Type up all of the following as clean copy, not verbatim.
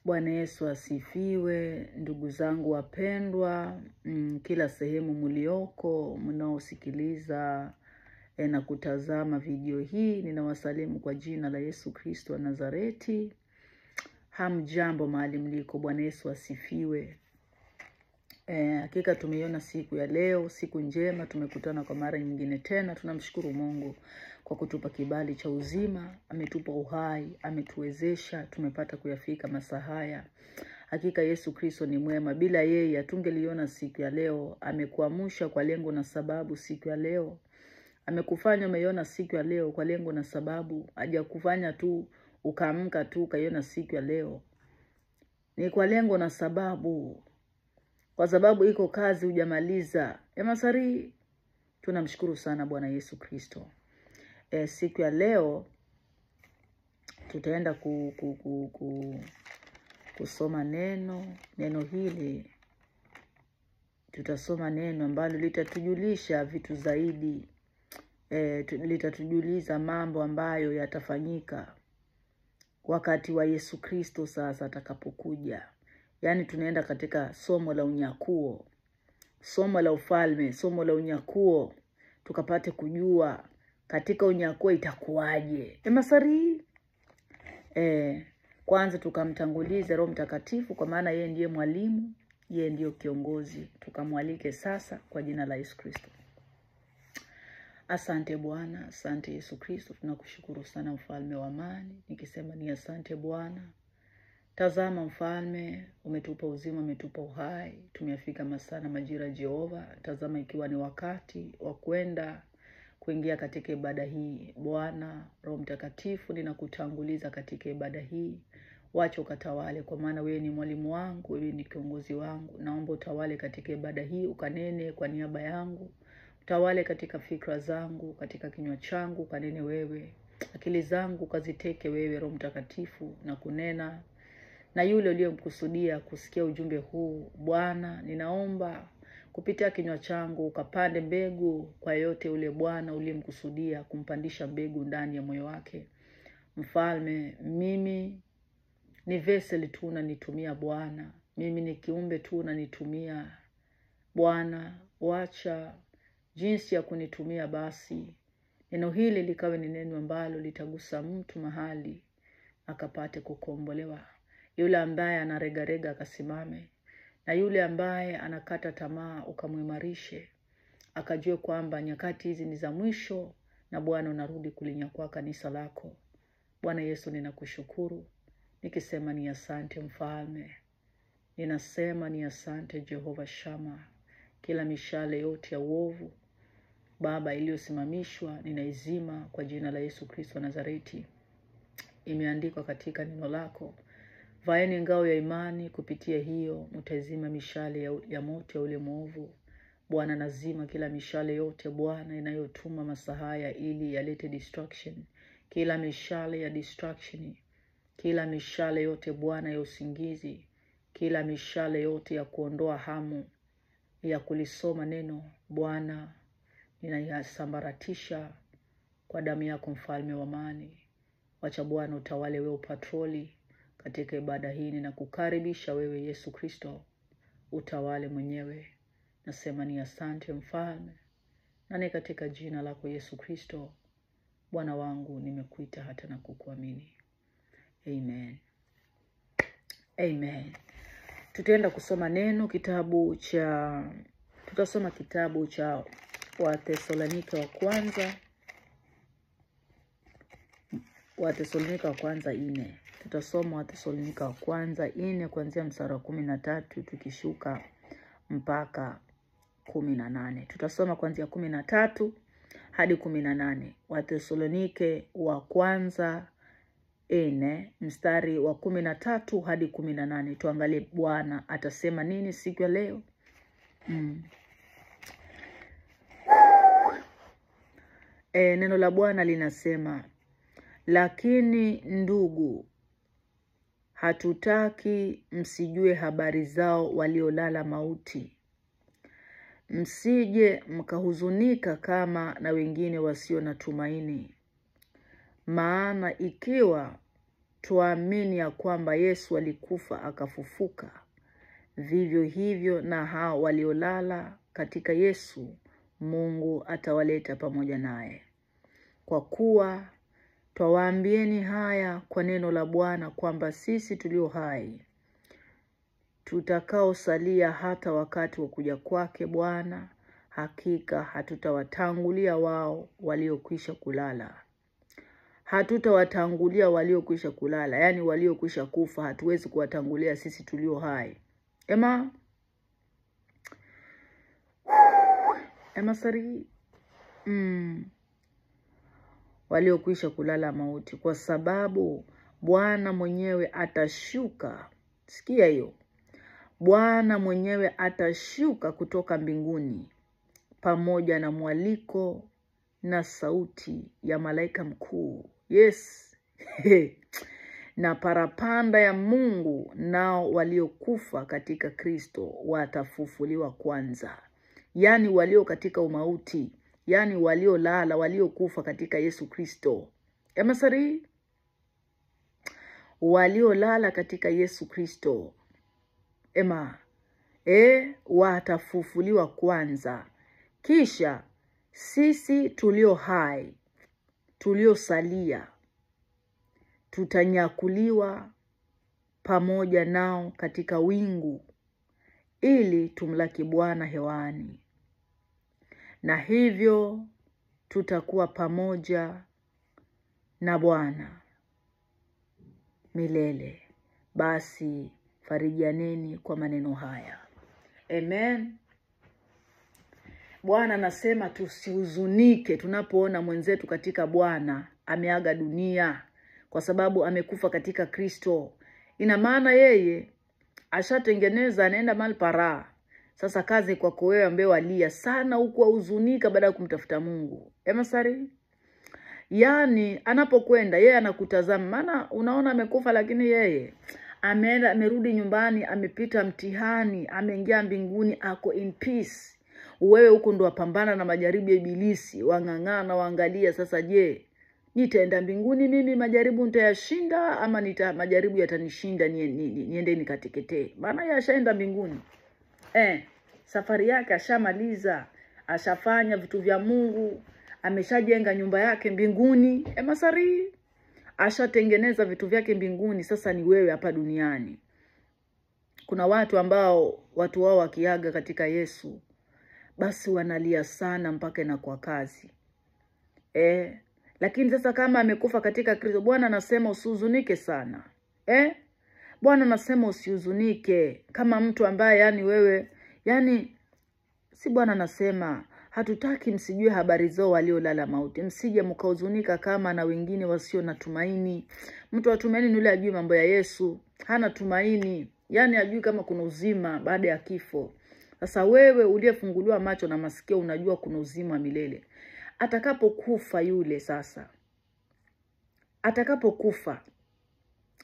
Bwana Yesu asifiwe, ndugu zangu wapendwa, kila sehemu mlioko, mnaosikiliza na kutazama video hii, ninawasalimu kwa jina la Yesu Kristo wa Nazareti. Hamjambo mahali mliko, Bwana Yesu asifiwe. Hakika tumeiona siku ya leo, siku njema, tumekutana kwa mara nyingine tena. Tunamshukuru Mungu kwa kutupa kibali cha uzima, ametupa uhai, ametuwezesha, tumepata kuyafika masaa haya. Hakika Yesu Kristo ni mwema, bila yeye hatungeliona siku ya leo. Amekuamsha kwa lengo na sababu siku ya leo. Amekufanya umeiona siku ya leo kwa lengo na sababu. Hajakufanya tu ukaamka tu ukaiona siku ya leo. Ni kwa lengo na sababu. Kwa sababu iko kazi hujamaliza. Emasari, tunamshukuru sana Bwana Yesu Kristo. Siku ya leo tutaenda kusoma neno. Neno hili tutasoma neno ambalo litatujulisha vitu zaidi. Litatujuliza mambo ambayo yatafanyika wakati wa Yesu Kristo sasa atakapokuja. Yaani tunaenda katika somo la unyakuo, somo la ufalme, somo la unyakuo, tukapate kujua katika unyakuo itakuwaje. Emasari, kwanza tukamtangulize Roho Mtakatifu, kwa maana yeye ndiye mwalimu, yeye ndiyo kiongozi. Tukamwalike sasa kwa jina la Yesu Kristo. Asante Bwana, asante Yesu Kristo, tunakushukuru sana mfalme wa amani. Nikisema ni asante Bwana. Tazama mfalme, umetupa uzima, umetupa uhai, tumefika masaa na majira Jehova. Tazama ikiwa ni wakati wa kwenda kuingia katika ibada hii. Bwana Roho Mtakatifu, ninakutanguliza katika ibada hii. Wacha ukatawale, kwa maana wewe ni mwalimu wangu, wewe ni kiongozi wangu. Naomba utawale katika ibada hii, ukanene kwa niaba yangu. Utawale katika fikra zangu, katika kinywa changu, ukanene wewe. Akili zangu kaziteke wewe Roho Mtakatifu na kunena na yule uliyemkusudia kusikia ujumbe huu. Bwana, ninaomba kupitia kinywa changu ukapande mbegu kwa yote ule Bwana uliyemkusudia kumpandisha mbegu ndani ya moyo wake. Mfalme, mimi ni vessel tu unanitumia Bwana. Mimi ni kiumbe tu unanitumia Bwana. Wacha jinsi ya kunitumia basi neno hili likawe ni neno ambalo litagusa mtu mahali akapate kukombolewa. Yule ambaye anaregarega akasimame, na yule ambaye anakata tamaa ukamuimarishe, akajue kwamba nyakati hizi ni za mwisho na Bwana unarudi kulinyakua kanisa lako. Bwana Yesu, ninakushukuru nikisema ni asante mfalme. Ninasema ni asante Jehova Shama. Kila mishale yote ya uovu Baba iliyosimamishwa ninaizima kwa jina la Yesu Kristo wa Nazareti. Imeandikwa katika neno lako, vaeni ngao ya imani, kupitia hiyo mtazima mishale ya moto ya ule mwovu. Bwana, nazima kila mishale yote Bwana inayotuma masahaya ili yalete destruction. Kila mishale ya destruction, kila mishale yote Bwana ya usingizi, kila mishale yote ya kuondoa hamu ya kulisoma neno Bwana, ninayasambaratisha kwa damu yako mfalme wa amani. Wacha Bwana utawale wewe patroli katika ibada hii. Ninakukaribisha wewe Yesu Kristo, utawale mwenyewe. Nasema ni asante mfalme, na ni katika jina lako Yesu Kristo Bwana wangu nimekuita hata na kukuamini. Amen. Amen. Tutaenda kusoma neno tutasoma kitabu cha Wathesalonike wa kwanza, Wathesalonike wa kwanza 4. Tutasoma Wathesalonike wa kwanza 4 kuanzia mstari wa 13 tukishuka mpaka 18. Tutasoma kuanzia 13 hadi 18. Wathesalonike wa kwanza 4 mstari wa 13 hadi 18. Tuangalie Bwana atasema nini siku ya leo. Neno la Bwana linasema, lakini ndugu, hatutaki msijue habari zao waliolala mauti, msije mkahuzunika kama na wengine wasio na tumaini. Maana ikiwa tuamini ya kwamba Yesu alikufa akafufuka, vivyo hivyo na hao waliolala katika Yesu Mungu atawaleta pamoja naye. Kwa kuwa twawaambieni haya kwa neno la Bwana, kwamba sisi tulio hai tutakaosalia hata wakati wa kuja kwake Bwana, hakika hatutawatangulia wao waliokwisha kulala. Hatutawatangulia waliokwisha kulala, yani waliokwisha kufa hatuwezi kuwatangulia sisi tulio hai. Ema sari waliokwisha kulala mauti, kwa sababu Bwana mwenyewe atashuka. Sikia hiyo. Bwana mwenyewe atashuka kutoka mbinguni pamoja na mwaliko na sauti ya malaika mkuu. Yes. Na parapanda ya Mungu, nao waliokufa katika Kristo watafufuliwa kwanza. Yani walio katika umauti, yani waliolala, waliokufa katika Yesu Kristo. Emasari, waliolala katika Yesu Kristo. Ema, watafufuliwa kwanza. Kisha sisi tulio hai, tuliosalia, tutanyakuliwa pamoja nao katika wingu, ili tumlaki Bwana hewani. Na hivyo tutakuwa pamoja na Bwana milele. Basi farijianeni kwa maneno haya. Amen. Bwana anasema tusihuzunike tunapoona mwenzetu katika Bwana ameaga dunia, kwa sababu amekufa katika Kristo. Ina maana yeye ashatengeneza, anaenda mahali pa. Sasa kazi kwako wewe ambaye walia sana huku huzunika baada ya kumtafuta Mungu. Emasari? Yani anapokwenda yeye anakutazama, maana unaona amekufa, lakini yeye ameenda, amerudi nyumbani, amepita mtihani, ameingia mbinguni, ako in peace. Wewe huko ndo wapambana na majaribu ya ibilisi, wang'ang'ana, waangalia sasa, je, nitaenda mbinguni mimi, majaribu nitayashinda ama majaribu yatanishinda niende nikateketee? Maana yeye ashaenda mbinguni. Safari yake ashamaliza, ashafanya vitu vya Mungu, ameshajenga nyumba yake mbinguni. Masari, ashatengeneza vitu vyake mbinguni. Sasa ni wewe hapa duniani. Kuna watu ambao watu wao wakiaga katika Yesu, basi wanalia sana mpaka inakuwa kazi. Lakini sasa kama amekufa katika Kristo, Bwana anasema usihuzunike sana. Bwana anasema usihuzunike kama mtu ambaye yani wewe, yani si Bwana anasema hatutaki msijue habari zao waliolala mauti, msije mkahuzunika kama na wengine wasio na tumaini. Mtu atumaini ni yule ajui mambo ya Yesu, hana tumaini, yani ajui kama kuna uzima baada ya kifo. Sasa wewe uliyefunguliwa macho na masikio unajua kuna uzima milele. Atakapokufa yule sasa, atakapokufa,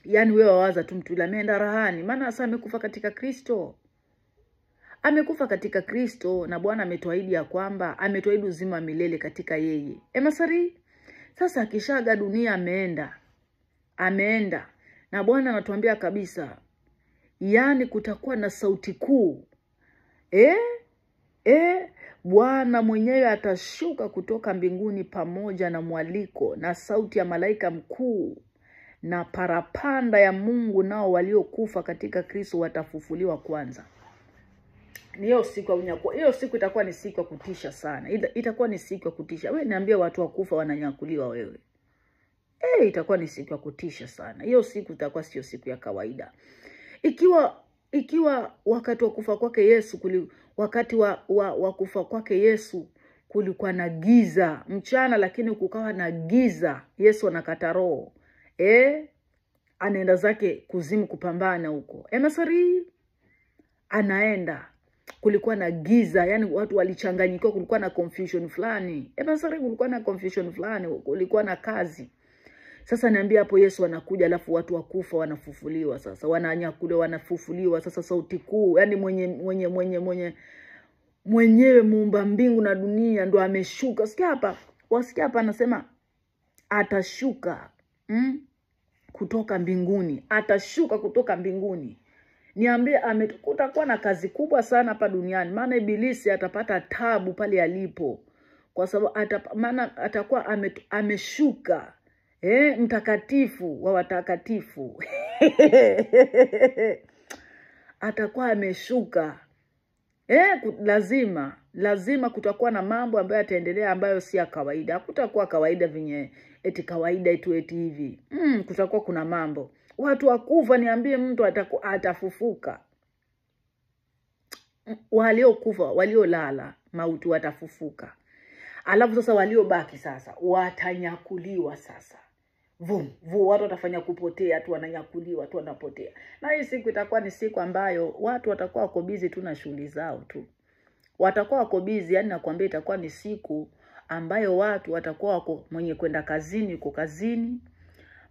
yani wewe wawaza tu mtu yule ameenda rahani, maana sasa amekufa katika Kristo. Amekufa katika Kristo, na Bwana ametuahidi ya kwamba ametuahidi uzima milele katika yeye. Emasari, sasa akishaga dunia ameenda. Ameenda. Na Bwana anatuambia kabisa, yani kutakuwa na sauti kuu. Bwana mwenyewe atashuka kutoka mbinguni pamoja na mwaliko na sauti ya malaika mkuu na parapanda ya Mungu, nao waliokufa katika Kristo watafufuliwa kwanza. Ni hiyo siku ya unyakuo. Hiyo siku itakuwa ni siku ya kutisha sana. Itakuwa ni siku ya kutisha. Wewe niambie, watu wakufa wananyakuliwa wewe. Itakuwa ni siku ya kutisha sana. Hiyo siku itakuwa sio siku ya kawaida. Ikiwa wakati wa kufa kwake Yesu wakati wa kufa kwake Yesu kulikuwa na giza mchana, lakini kukawa na giza, Yesu anakata roho. Anaenda zake kuzimu kupambana huko. Masari anaenda. Kulikuwa na giza, yani watu walichanganyikiwa, kulikuwa na confusion fulani. Masari, kulikuwa na confusion fulani, kulikuwa na kazi. Sasa niambia hapo Yesu anakuja, alafu watu wakufa wanafufuliwa sasa, wananyakuliwa, wanafufuliwa sasa, sauti kuu, yani mwenyewe muumba mbingu na dunia ndo ameshuka. Sikia hapa, wasikia hapa anasema atashuka. kutoka mbinguni, atashuka kutoka mbinguni. Niambie, kutakuwa na kazi kubwa sana hapa duniani, maana ibilisi atapata tabu pale alipo, kwa sababu maana atakuwa ameshuka, mtakatifu wa watakatifu atakuwa ameshuka. Lazima kutakuwa na mambo ambayo yataendelea ambayo si ya kawaida. Hakutakuwa kawaida venye eti kawaida tu eti hivi. Kutakuwa kuna mambo. Watu wakufa, niambie, mtu atafufuka. Waliokufa, waliolala mauti watafufuka. Alafu sasa waliobaki sasa watanyakuliwa sasa. Vum, vu, watu watafanya kupotea tu, wananyakuliwa tu, wanapotea. Na hii siku itakuwa ni siku ambayo watu watakuwa wako busy tu na shughuli zao tu. Watakuwa wako busy, yani nakwambia itakuwa ni siku ambayo watu watakuwa wako, mwenye kwenda kazini yuko kazini,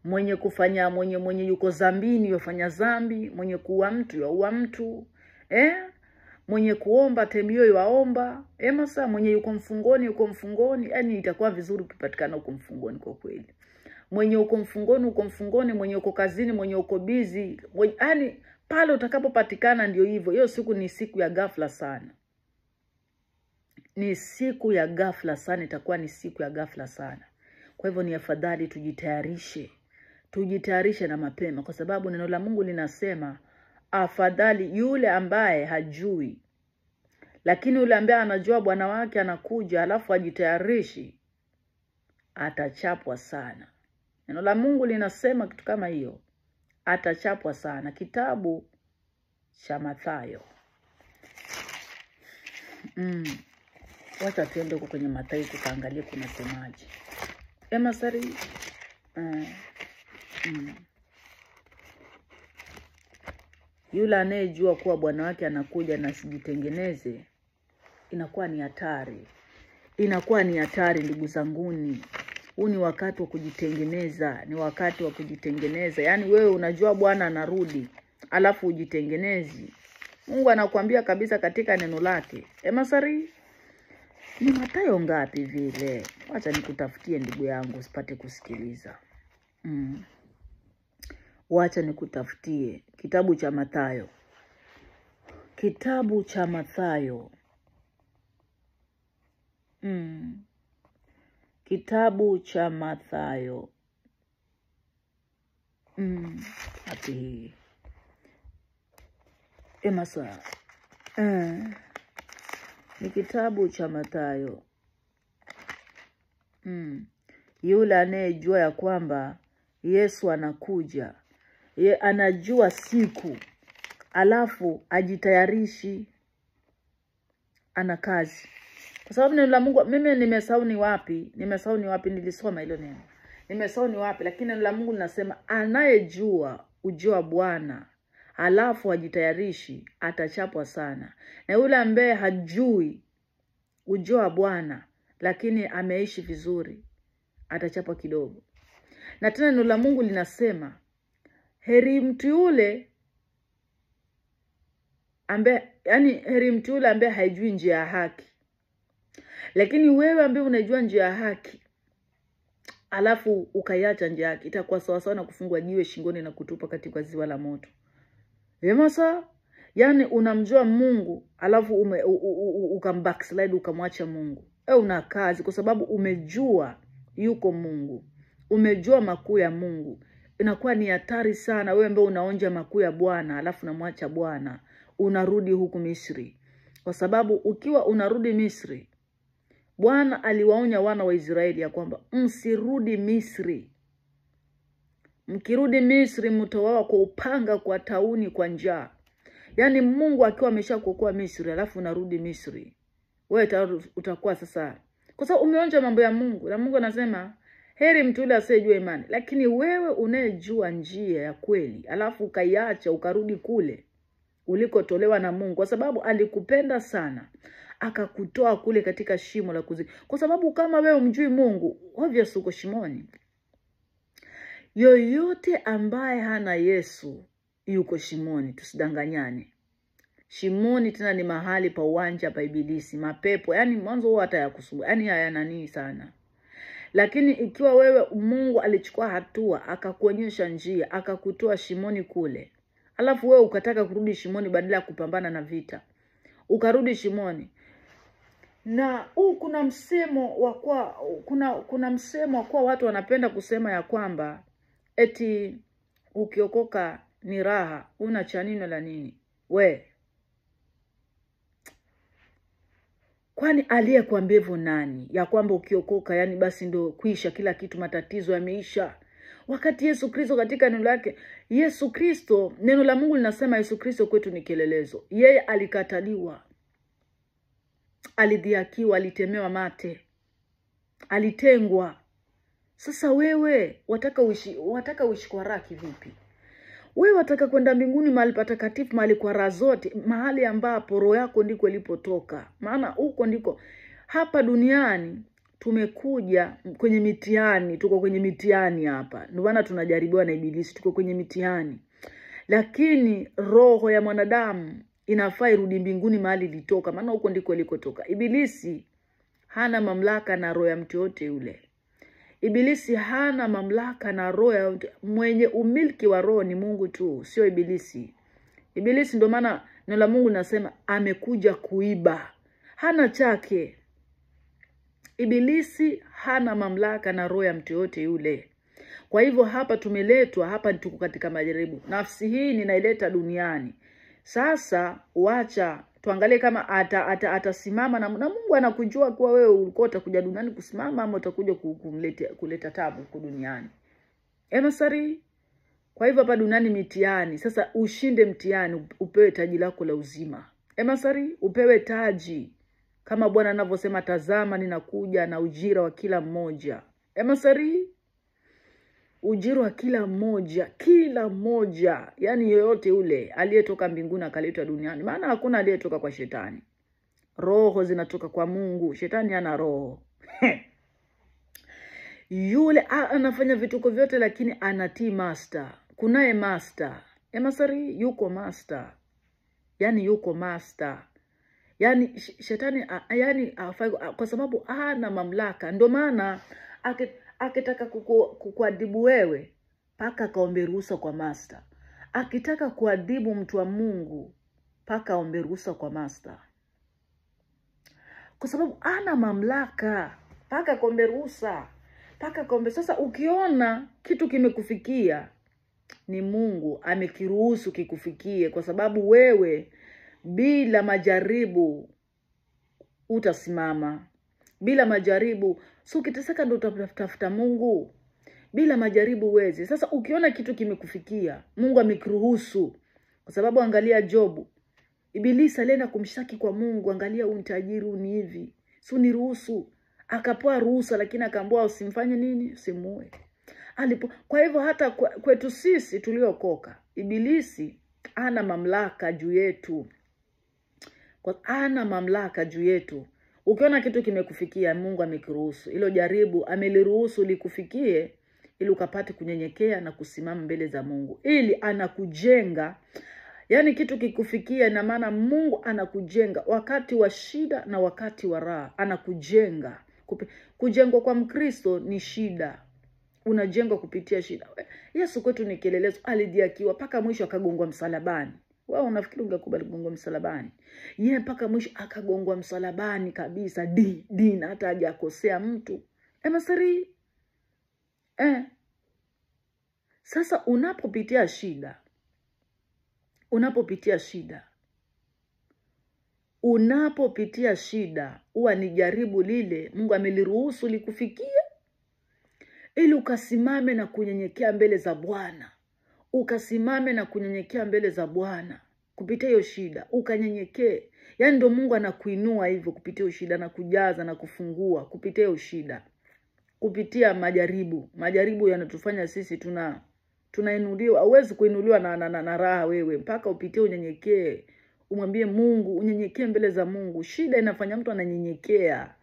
mwenye kufanya mwenye yuko zambini yofanya zambi, mwenye kuua mtu yaua mtu, mwenye kuomba temio yaomba, masa mwenye yuko mfungoni yuko mfungoni. Yani itakuwa vizuri ukipatikana uko mfungoni kwa kweli. Mwenye uko mfungoni uko mfungoni, mwenye uko kazini, mwenye uko busy, yani pale utakapopatikana ndio hivyo. Hiyo siku ni siku ya ghafla sana. Ni siku ya ghafla sana, itakuwa ni siku ya ghafla sana. Kwa hivyo ni afadhali tujitayarishe. Tujitayarishe na mapema, kwa sababu neno la Mungu linasema afadhali yule ambaye hajui, lakini yule ambaye anajua bwana wake anakuja alafu hajitayarishi, atachapwa sana. Neno la Mungu linasema kitu kama hiyo, atachapwa sana. Kitabu cha Mathayo. Wacha tuende huko kwenye Mathayo tukaangalie kuna semaje. Emasari. Yule anayejua kuwa bwana wake anakuja na asijitengeneze, inakuwa ni hatari. Inakuwa ni hatari ndugu zanguni. Huu ni wakati wa kujitengeneza, ni wakati wa kujitengeneza. Yaani wewe unajua Bwana anarudi, alafu ujitengenezi. Mungu anakuambia kabisa katika neno lake. Emasari, ni Mathayo ngapi vile? Wacha nikutafutie ndugu yangu usipate kusikiliza. Wacha nikutafutie kitabu cha Mathayo. Kitabu cha Mathayo. Kitabu cha Mathayo. Wapi hii? Emasa. Ni kitabu cha Mathayo. Yule anayejua ya kwamba Yesu anakuja, ye anajua siku, alafu ajitayarishi, ana kazi. Kwa sababu neno la Mungu, mimi nimesahau ni wapi, nilisoma hilo neno. Nimesahau ni wapi, lakini neno la Mungu linasema anayejua ujio Bwana alafu ajitayarishi atachapwa sana. Na yule ambaye hajui ujio Bwana lakini ameishi vizuri atachapwa kidogo. Na tena neno la Mungu linasema heri mtu yule ambaye, yani heri mtu yule ambaye haijui njia ya haki. Lakini wewe ambaye unajua njia ya haki alafu ukaiacha njia yake, itakuwa sawa sawa na kufungwa jiwe shingoni na kutupa katika ziwa la moto. Yemasa, yani unamjua Mungu alafu ukambackslide ukamwacha Mungu. Una kazi, kwa sababu umejua yuko Mungu. Umejua makuu ya Mungu. Inakuwa ni hatari sana wewe ambaye unaonja makuu ya Bwana alafu unamwacha Bwana, unarudi huku Misri. Kwa sababu ukiwa unarudi Misri, Bwana aliwaonya wana wa Israeli ya kwamba msirudi Misri. Mkirudi Misri mtawawa kwa upanga, kwa tauni, kwa njaa. Yaani Mungu akiwa ameshakuokoa Misri alafu unarudi Misri, wewe utakuwa sasa, kwa sababu umeonja mambo ya Mungu. Na Mungu anasema heri mtu yule asiyejua imani. Lakini wewe unayejua njia ya kweli alafu ukaiacha ukarudi kule ulikotolewa na Mungu, kwa sababu alikupenda sana akakutoa kule katika shimo la kuzimu. Kwa sababu kama wewe umjui Mungu, obvious uko shimoni. Yoyote ambaye hana Yesu yuko shimoni, tusidanganyane. Shimoni tena ni mahali pa uwanja pa ibilisi, mapepo, yani mwanzo huwa hata yakusumbua, yani haya nani sana. Lakini ikiwa wewe Mungu alichukua hatua, akakuonyesha njia, akakutoa shimoni kule, alafu wewe ukataka kurudi shimoni badala ya kupambana na vita, ukarudi shimoni. Na huu kuna msemo wa kuwa kuna msemo wa kuwa watu wanapenda kusema ya kwamba eti ukiokoka ni raha, una cha nini la nini. We, kwani aliyekuambia hivyo nani? Ya kwamba ukiokoka yani basi ndio kuisha kila kitu, matatizo yameisha. Wakati Yesu Kristo katika neno lake, Yesu Kristo, neno la Mungu linasema Yesu Kristo kwetu ni kielelezo. Yeye alikataliwa, alidhihakiwa, alitemewa mate, alitengwa. Sasa wewe wataka uishi kwa raha kivipi? Wewe wataka kwenda mbinguni, mahali patakatifu, mahali kwa raha zote, mahali ambapo roho yako ndiko ilipotoka. Maana huko ndiko, hapa duniani tumekuja kwenye mitihani, tuko kwenye mitihani hapa. Ndio maana tunajaribiwa na ibilisi, tuko kwenye mitihani. Lakini roho ya mwanadamu inafaa irudi mbinguni mahali ilitoka, maana huko ndiko ilikotoka. Ibilisi hana mamlaka na roho ya mtu yote yule. Ibilisi hana mamlaka na roho ya mtu. Mwenye umiliki wa roho ni Mungu tu, sio ibilisi. Ibilisi ndio maana neno la Mungu linasema amekuja kuiba, hana chake. Ibilisi hana mamlaka na roho ya mtu yote yule. Kwa hivyo hapa tumeletwa, hapa tuko katika majaribu. Nafsi hii ninaileta duniani. Sasa wacha tuangalie kama atasimama na Mungu anakujua kuwa wewe ulikuwa utakuja duniani kusimama ama utakuja kuleta tabu huku duniani. Emasari. Kwa hivyo hapa duniani mitihani. Sasa ushinde mtihani, upewe taji lako la uzima. Emasari, upewe taji. Kama Bwana anavyosema, tazama ninakuja na ujira wa kila mmoja. Emasari, ujira wa kila mmoja, kila mmoja, yani yeyote ule aliyetoka mbinguni akaletwa duniani. Maana hakuna aliyetoka kwa shetani. Roho zinatoka kwa Mungu, shetani hana roho. Yule anafanya vituko vyote lakini anatii master. Kunaye master. Emasari, yuko master. Yani yuko master. Yani shetani yani hafai, kwa sababu hana mamlaka. Ndio maana akitaka kukuadhibu wewe paka kaombe ruhusa kwa master. Akitaka kuadhibu mtu wa Mungu paka aombe ruhusa kwa master, kwa sababu hana mamlaka. Paka kaombe ruhusa, paka kaombe. Sasa ukiona kitu kimekufikia ni Mungu amekiruhusu kikufikie, kwa sababu wewe bila majaribu utasimama. Bila majaribu, so ukiteseka ndio utatafuta Mungu. Bila majaribu huwezi. Sasa ukiona kitu kimekufikia, Mungu amekiruhusu. Kwa sababu angalia Jobu, Ibilisi alienda kumshtaki kwa Mungu, angalia huyu tajiri ni hivi, si uniruhusu. Akapewa ruhusa, lakini akaambiwa usimfanye nini, usimuue. Kwa hivyo hata kwetu sisi tuliokoka, Ibilisi ana mamlaka juu yetu. Ana mamlaka juu yetu. Ukiona kitu kimekufikia, Mungu amekiruhusu. Hilo jaribu ameliruhusu likufikie ili ukapate kunyenyekea na kusimama mbele za Mungu. Ili anakujenga. Yaani kitu kikufikia ina maana Mungu anakujenga wakati wa shida na wakati wa raha, anakujenga. Kujengwa kwa Mkristo ni shida. Unajengwa kupitia shida. Yesu kwetu ni kielelezo, alidhihakiwa mpaka mwisho akagongwa msalabani. Wewe unafikiri ungekubali kugongwa msalabani? Yeye mpaka mwisho akagongwa msalabani kabisa, di na hata hajakosea mtu. Emasari. Sasa unapopitia shida, unapopitia shida, huwa ni jaribu lile Mungu ameliruhusu likufikie ili ukasimame na kunyenyekea mbele za Bwana. Ukasimame na kunyenyekea mbele za Bwana kupitia hiyo shida, ukanyenyekee. Yaani ndio Mungu anakuinua hivyo kupitia hiyo shida, na kujaza na kufungua kupitia hiyo shida. Kupitia majaribu. Majaribu yanatufanya sisi tunainuliwa. Huwezi kuinuliwa na raha wewe mpaka upitie unyenyekee. Umwambie Mungu, unyenyekee mbele za Mungu. Shida inafanya mtu ananyenyekea.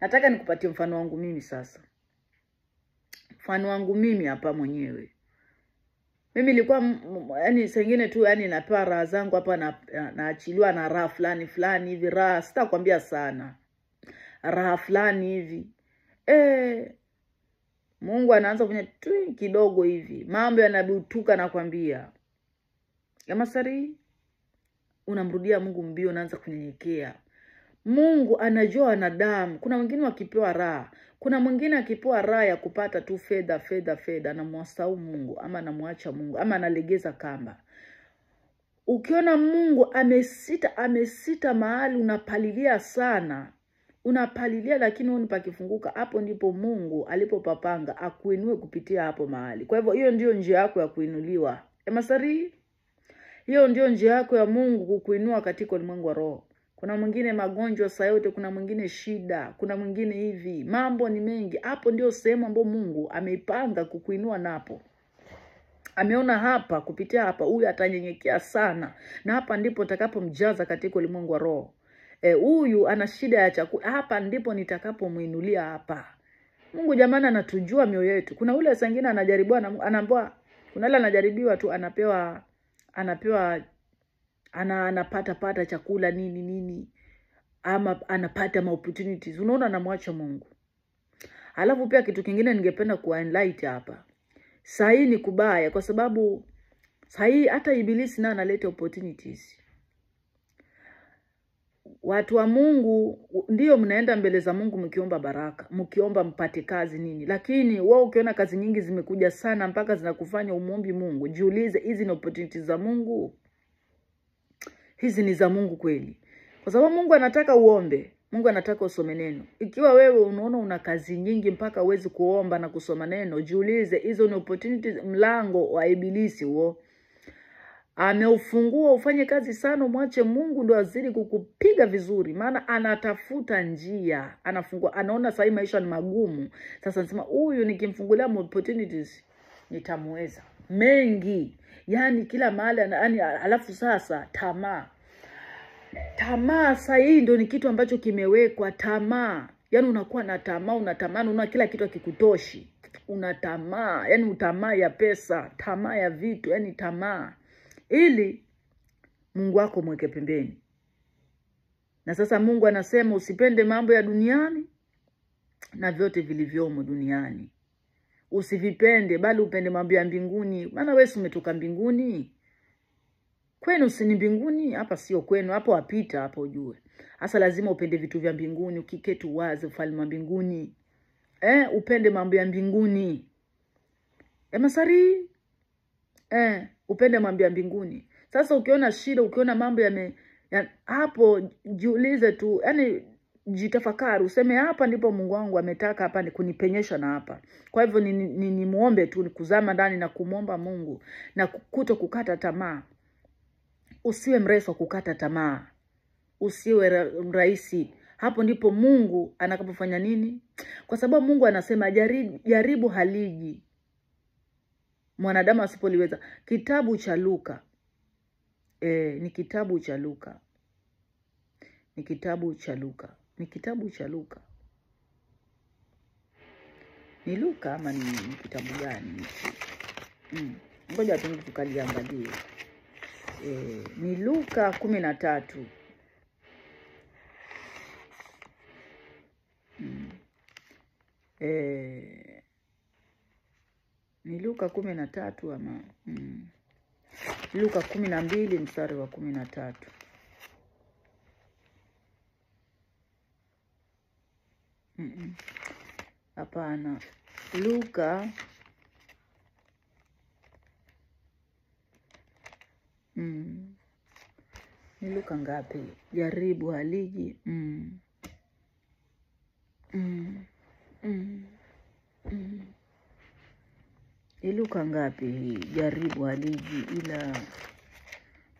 Nataka nikupatie mfano wangu mimi sasa. Mfano wangu mimi hapa mwenyewe. Mimi nilikuwa yani sengine tu yani napewa raha zangu hapa, naachiliwa na raha fulani fulani hivi, raha sitakwambia sana. Raha fulani hivi. Mungu anaanza kufanya tu kidogo hivi, mambo yanabutuka, nakwambia. Yamasari, unamrudia Mungu mbio, unaanza kunyenyekea. Mungu anajua wanadamu. Kuna wengine wakipewa raha, kuna mwingine akipewa raha ya kupata tu fedha fedha fedha, anamwasahau Mungu ama anamwacha Mungu ama analegeza kamba. Ukiona Mungu amesita, amesita mahali unapalilia sana, unapalilia lakini huoni pakifunguka, hapo ndipo Mungu alipopapanga akuinue kupitia hapo mahali. Kwa hivyo hiyo ndio njia yako ya kuinuliwa. Emasari, hiyo ndio njia yako ya Mungu kukuinua katika ulimwengu wa roho. Kuna mwingine magonjwa saa yote, kuna mwingine shida, kuna mwingine hivi, mambo ni mengi. Hapo ndio sehemu ambayo Mungu ameipanga kukuinua napo. Ameona hapa, kupitia hapa huyu atanyenyekea sana, na hapa ndipo nitakapomjaza katika ulimwengu wa roho. Huyu ana shida ya chakula, hapa ndipo nitakapomuinulia hapa. Mungu jamani anatujua mioyo yetu. Kuna ule saa ingine anajaribiwa, anaambiwa, kuna ule anajaribiwa tu, anapewa anapata pata chakula nini nini, ama anapata ma opportunities, unaona anamwacha Mungu. Alafu pia kitu kingine ningependa kuwa enlight hapa. Saa hii ni kubaya kwa sababu saa hii hata ibilisi naye analeta opportunities. Watu wa Mungu ndio mnaenda mbele za Mungu mkiomba baraka, mkiomba mpate kazi nini. Lakini wewe ukiona kazi nyingi zimekuja sana mpaka zinakufanya umuombi Mungu, jiulize, hizi ni opportunities za Mungu? Hizi ni za Mungu kweli? Kwa sababu Mungu anataka uombe, Mungu anataka usome neno. Ikiwa wewe unaona una kazi nyingi mpaka huwezi kuomba na kusoma neno, jiulize, hizo ni opportunities, mlango wa ibilisi huo. Ameufungua ufanye kazi sana, umwache Mungu ndo azidi kukupiga vizuri. Maana anatafuta njia, anafungua, anaona sasa maisha ni magumu. Sasa anasema huyu nikimfungulia opportunities nitamweza. Mengi, yani kila mahali, yani alafu sasa tamaa. Tamaa sasa hii ndio ni kitu ambacho kimewekwa, tamaa. Yani unakuwa na tamaa, unatamani, unaona kila kitu hakikutoshi. Una tamaa, yani tamaa ya pesa, tamaa ya vitu, yani tamaa. Ili Mungu wako mweke pembeni. Na sasa Mungu anasema usipende mambo ya duniani na vyote vilivyomo duniani. Usivipende, bali upende mambo ya mbinguni. Maana wewe umetoka mbinguni. Kwenu si ni mbinguni, hapa sio kwenu, hapo wapita hapo ujue. Hasa lazima upende vitu vya mbinguni, ukiketu wazi ufalme wa mbinguni. Upende mambo ya mbinguni. Masari, upende mambo ya mbinguni. Sasa ukiona shida, ukiona mambo hapo jiulize tu, yani jitafakari, useme hapa ndipo Mungu wangu ametaka hapa ni kunipenyesha na hapa. Kwa hivyo ni muombe tu, ni kuzama ndani na kumuomba Mungu na kuto kukata tamaa. Usiwe mrefu kukata tamaa. Usiwe mrahisi. Hapo ndipo Mungu anakapofanya nini? Kwa sababu Mungu anasema jaribu haliji mwanadamu asipoliweza. Kitabu cha Luka. Ni kitabu cha Luka. Ni kitabu cha Luka. Ni kitabu cha Luka. Ni Luka ama ni kitabu gani? Ngoja tu tukaliangalie. Ni Luka 13. Ni Luka 13 ama Luka 12 mstari wa 13. Hapana. Luka ni Luka ngapi? Jaribu haliji. Ni Luka ngapi hii? Jaribu haliji, ila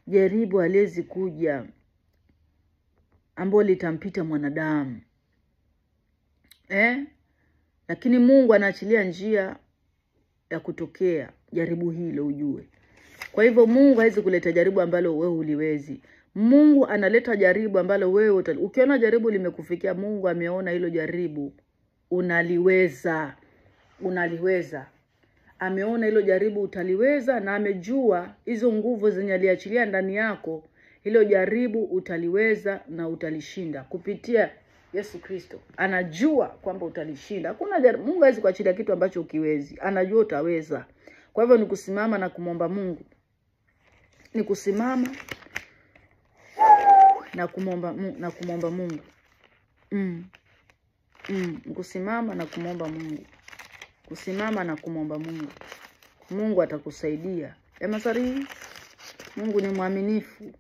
jaribu haliwezi kuja ambalo litampita mwanadamu. Lakini Mungu anaachilia njia ya kutokea jaribu hilo ujue. Kwa hivyo Mungu hawezi kuleta jaribu ambalo wewe huliwezi. Mungu analeta jaribu ambalo wewe ukiona jaribu limekufikia, Mungu ameona hilo jaribu unaliweza. Unaliweza. Ameona hilo jaribu utaliweza, na amejua hizo nguvu zenye aliachilia ndani yako, hilo jaribu utaliweza na utalishinda kupitia Yesu Kristo anajua kwamba utalishinda. Hakuna Mungu hawezi kuachilia kitu ambacho ukiwezi. Anajua utaweza. Kwa hivyo ni kusimama na kumwomba Mungu. Ni kusimama na kumwomba na kumwomba Mungu. Kusimama na kumwomba Mungu. Kusimama na kumwomba Mungu. Mungu atakusaidia. Emasari, Mungu ni mwaminifu.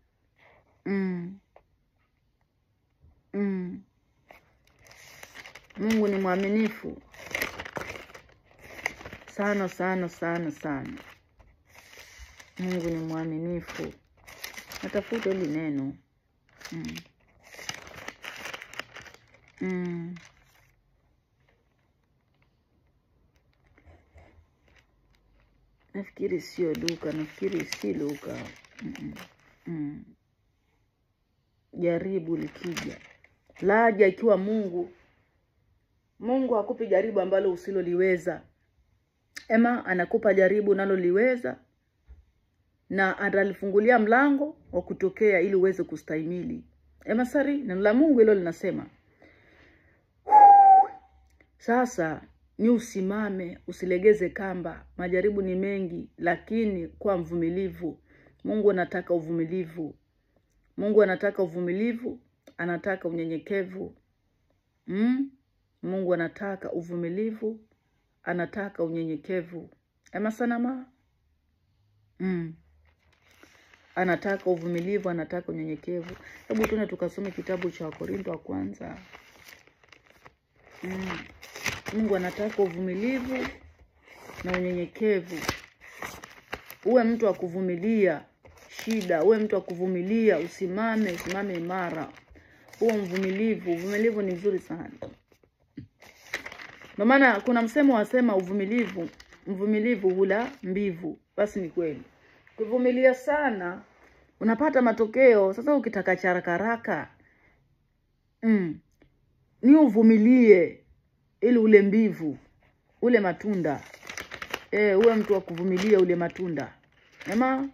Mungu ni mwaminifu sana sana sana sana. Mungu ni mwaminifu. Natafuta hili neno. Nafikiri sio Luka, nafikiri si Luka. Jaribu likija, laja ikiwa Mungu. Mungu hakupi jaribu ambalo usiloliweza. Ema anakupa jaribu unaloliweza na atalifungulia mlango wa kutokea ili uweze kustahimili. Ema sari, neno la Mungu hilo linasema. Sasa ni usimame, usilegeze kamba. Majaribu ni mengi, lakini kwa mvumilivu. Mungu anataka uvumilivu. Mungu anataka uvumilivu, anataka unyenyekevu. Mungu anataka uvumilivu, anataka unyenyekevu. Ema sanama? Anataka uvumilivu, anataka unyenyekevu. Hebu tuende tukasome kitabu cha Wakorintho wa kwanza. Mungu anataka uvumilivu na unyenyekevu. Uwe mtu wa kuvumilia shida, uwe mtu wa kuvumilia, usimame, usimame imara. Uwe mvumilivu, uvumilivu ni mzuri sana. Ndio maana kuna msemo wasema uvumilivu, mvumilivu hula mbivu. Basi ni kweli. Kuvumilia sana unapata matokeo. Sasa ukitaka haraka haraka, ni uvumilie ili ule mbivu, ule matunda. Uwe mtu wa kuvumilia ule matunda. Ema?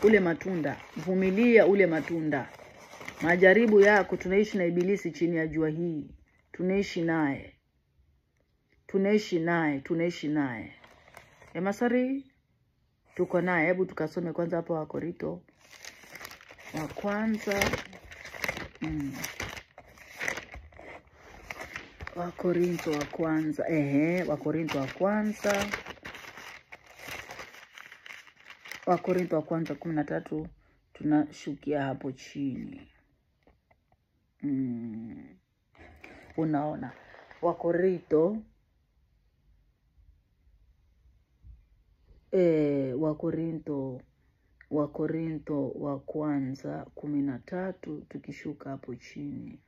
Ule matunda, vumilia ule matunda. Majaribu yako, tunaishi na ibilisi chini ya jua hii. Tunaishi naye. Tunaishi naye, tunaishi naye. Emasari, tuko naye. Hebu tukasome kwanza hapo Wakorintho wa kwanza. Wakorintho wa kwanza. Wakorintho wa kwanza. Wakorintho wa kwanza 13, tunashukia hapo chini. Unaona Wakorintho Wakorintho wa kwanza 13, tukishuka hapo chini.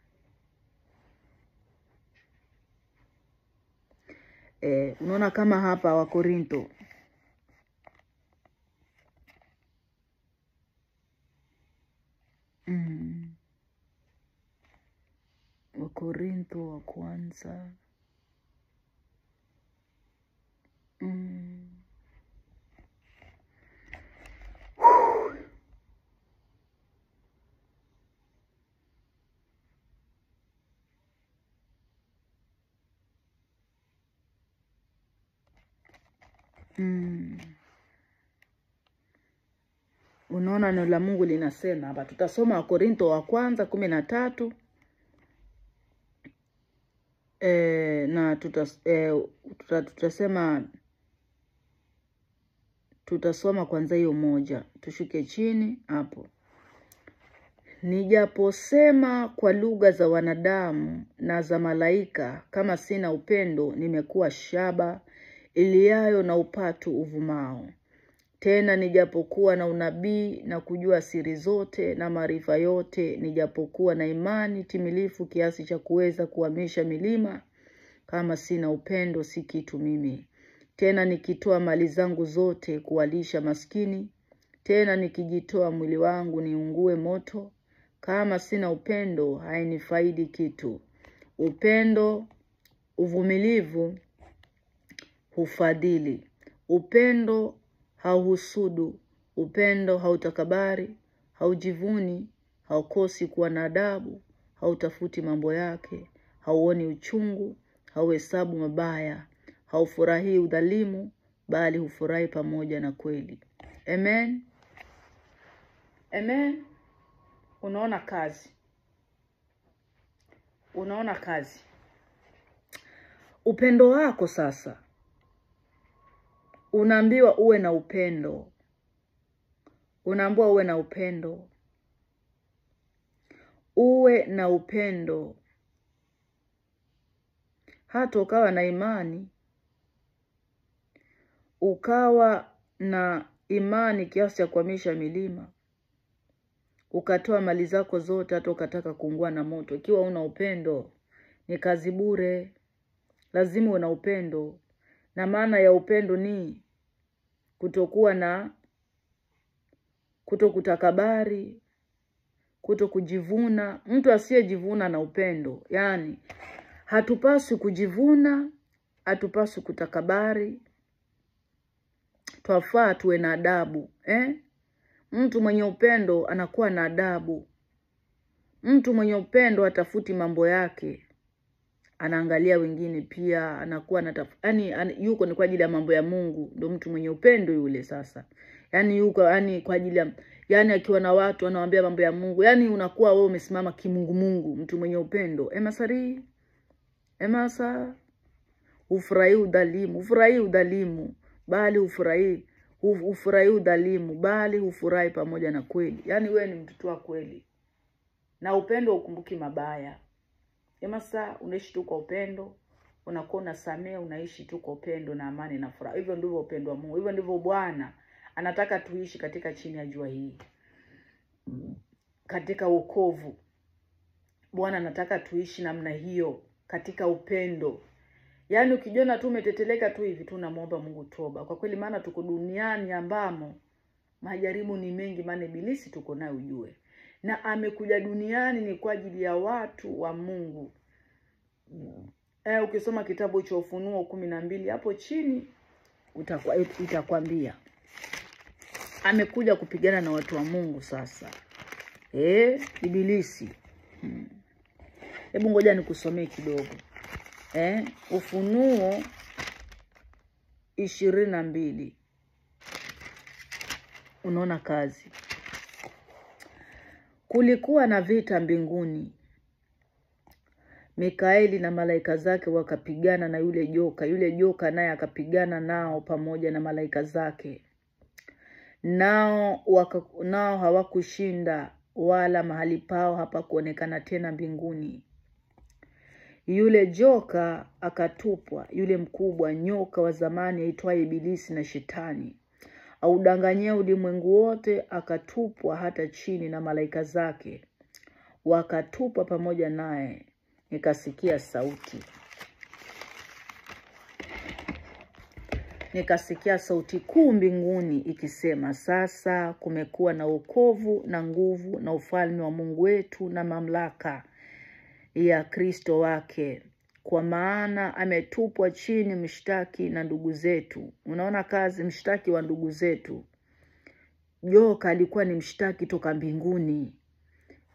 Unaona kama hapa Wakorintho Wakorintho wa kwanza Unaona neno la Mungu linasema hapa. Tutasoma Wakorintho wa kwanza 13 na tutasema tutasoma kwanza hiyo moja. Tushuke chini hapo. Nijaposema kwa lugha za wanadamu na za malaika, kama sina upendo nimekuwa shaba iliayo na upatu uvumao. Tena nijapokuwa na unabii na kujua siri zote na maarifa yote, nijapokuwa na imani timilifu kiasi cha kuweza kuhamisha milima, kama sina upendo si kitu mimi. Tena nikitoa mali zangu zote kuwalisha maskini, tena nikijitoa mwili wangu niungue moto, kama sina upendo hainifaidi kitu. Upendo, uvumilivu, hufadhili. Upendo hauhusudu, upendo hautakabari, haujivuni, haukosi kuwa na adabu, hautafuti mambo yake, hauoni uchungu, hauhesabu mabaya, haufurahii udhalimu, bali hufurahi pamoja na kweli. Amen. Amen. Unaona kazi. Unaona kazi. Upendo wako sasa. Unaambiwa uwe na upendo. Unaambiwa uwe na upendo. Uwe na upendo. Hata ukawa na imani, ukawa na imani kiasi cha kuhamisha milima, ukatoa mali zako zote, hata ukataka kuungua na moto, ikiwa una upendo ni kazi bure. Lazima uwe na upendo. Na maana ya upendo ni kutokuwa na kutokutakabari, kutokujivuna. Mtu asiyejivuna na upendo, yani hatupaswi kujivuna, hatupaswi kutakabari, twafaa tuwe na adabu, eh? Mtu mwenye upendo anakuwa na adabu. Mtu mwenye upendo hatafuti mambo yake, anaangalia wengine pia, anakuwa yani yuko ni kwa ajili ya mambo ya Mungu. Ndio mtu mwenye upendo yule sasa. Yani yuko yani kwa ajili ya, yani akiwa na watu anawaambia mambo ya Mungu. Yani unakuwa wewe umesimama kimungu Mungu, mtu mwenye upendo. Emasari, emasa, hufurahi udhalimu, hufurahi udhalimu, bali hufurahi udhalimu, bali hufurahi pamoja na kweli. Yani wewe ni mtoto wa kweli. Na upendo ukumbuki mabaya. Emasa, unaishi tu kwa upendo, unakuwa unasamea, unaishi tu kwa upendo na amani na furaha. Hivyo ndivyo upendo wa Mungu. Hivyo ndivyo Bwana anataka tuishi katika chini ya jua hii. Katika wokovu. Bwana anataka tuishi namna hiyo, katika upendo. Yaani ukijiona tu umeteteleka tu hivi tu unamuomba Mungu toba. Kwa kweli, maana tuko duniani ambamo majaribu ni mengi, maana ibilisi tuko naye ujue. Na amekuja duniani ni kwa ajili ya watu wa Mungu. Ukisoma kitabu cha Ufunuo 12 hapo chini itakwambia amekuja kupigana na watu wa Mungu sasa. Ibilisi. Hebu ngoja nikusomee kidogo. Ufunuo 22. Unaona kazi. Kulikuwa na vita mbinguni. Mikaeli na malaika zake wakapigana na yule joka. Yule joka naye akapigana nao pamoja na malaika zake. Nao hawakushinda, wala mahali pao hapakuonekana tena mbinguni. Yule joka akatupwa, yule mkubwa nyoka wa zamani aitwaye Ibilisi na Shetani, audanganyia ulimwengu wote, akatupwa hata chini na malaika zake wakatupwa pamoja naye. Nikasikia sauti. Nikasikia sauti kuu mbinguni ikisema, sasa kumekuwa na wokovu na nguvu na ufalme wa Mungu wetu na mamlaka ya Kristo wake, kwa maana ametupwa chini mshtaki na ndugu zetu. Unaona kazi, mshtaki wa ndugu zetu. Joka alikuwa ni mshtaki toka mbinguni.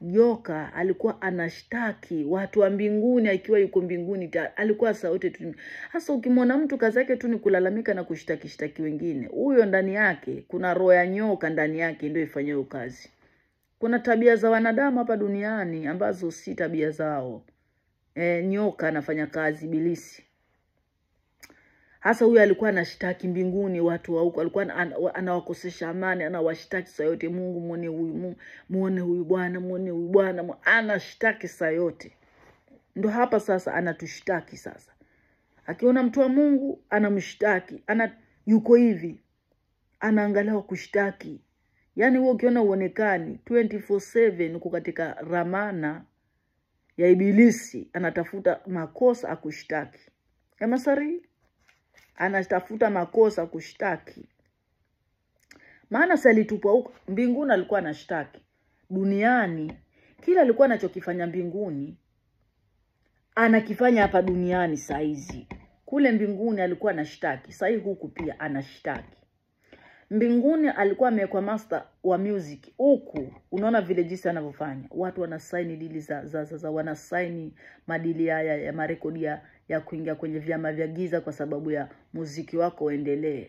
Joka alikuwa anashtaki watu wa mbinguni akiwa yuko mbinguni, alikuwa sauti tu. Hasa ukimwona mtu kazi yake tu ni kulalamika na kushtaki shtaki wengine, huyo ndani yake kuna roho ya nyoka ndani yake ndio ifanyayo kazi. Kuna tabia za wanadamu hapa duniani ambazo si tabia zao. Nyoka anafanya kazi, ibilisi. Hasa huyu alikuwa anashtaki mbinguni watu wa huko, alikuwa anawakosesha amani, anawashtaki saa yote. Mungu muone huyu, Mungu muone huyu Bwana, muone huyu Bwana, anashtaki saa yote. Ndo hapa sasa anatushtaki sasa. Akiona mtu wa Mungu anamshtaki, yuko hivi, anaangalia kushtaki. Yaani wewe ukiona uonekani 24/7 uko katika ramana ya ibilisi, anatafuta makosa akushtaki. Emasari anatafuta makosa kushtaki. Maana si alitupwa huko mbinguni, alikuwa anashtaki. Duniani kila alikuwa anachokifanya mbinguni anakifanya hapa duniani saizi. Kule mbinguni alikuwa anashtaki, sasa huku pia anashtaki. Mbinguni alikuwa amewekwa master wa music. Huku unaona vile jinsi anavyofanya. Watu wanasaini dili za wanasaini madili ya marekodi ya kuingia kwenye vyama vya giza kwa sababu ya muziki wako uendelee.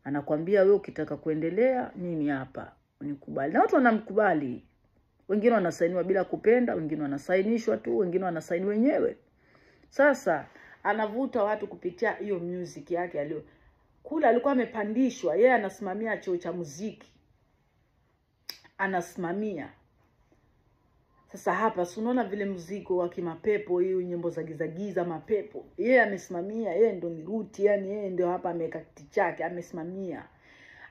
Anakuambia wewe ukitaka kuendelea mimi hapa unikubali. Na watu wanamkubali. Wengine wanasainiwa bila kupenda, wengine wanasainishwa tu, wengine wanasaini wenyewe. Sasa anavuta watu kupitia hiyo music yake aliyo. Kule alikuwa amepandishwa, yeye anasimamia chuo cha muziki. Anasimamia. Sasa hapa si unaona vile muziki wa kimapepo, hiyo nyimbo za giza giza mapepo. Yeye amesimamia, yeye ndo ni ruti, yani yeye ndio hapa ameweka kiti chake, amesimamia.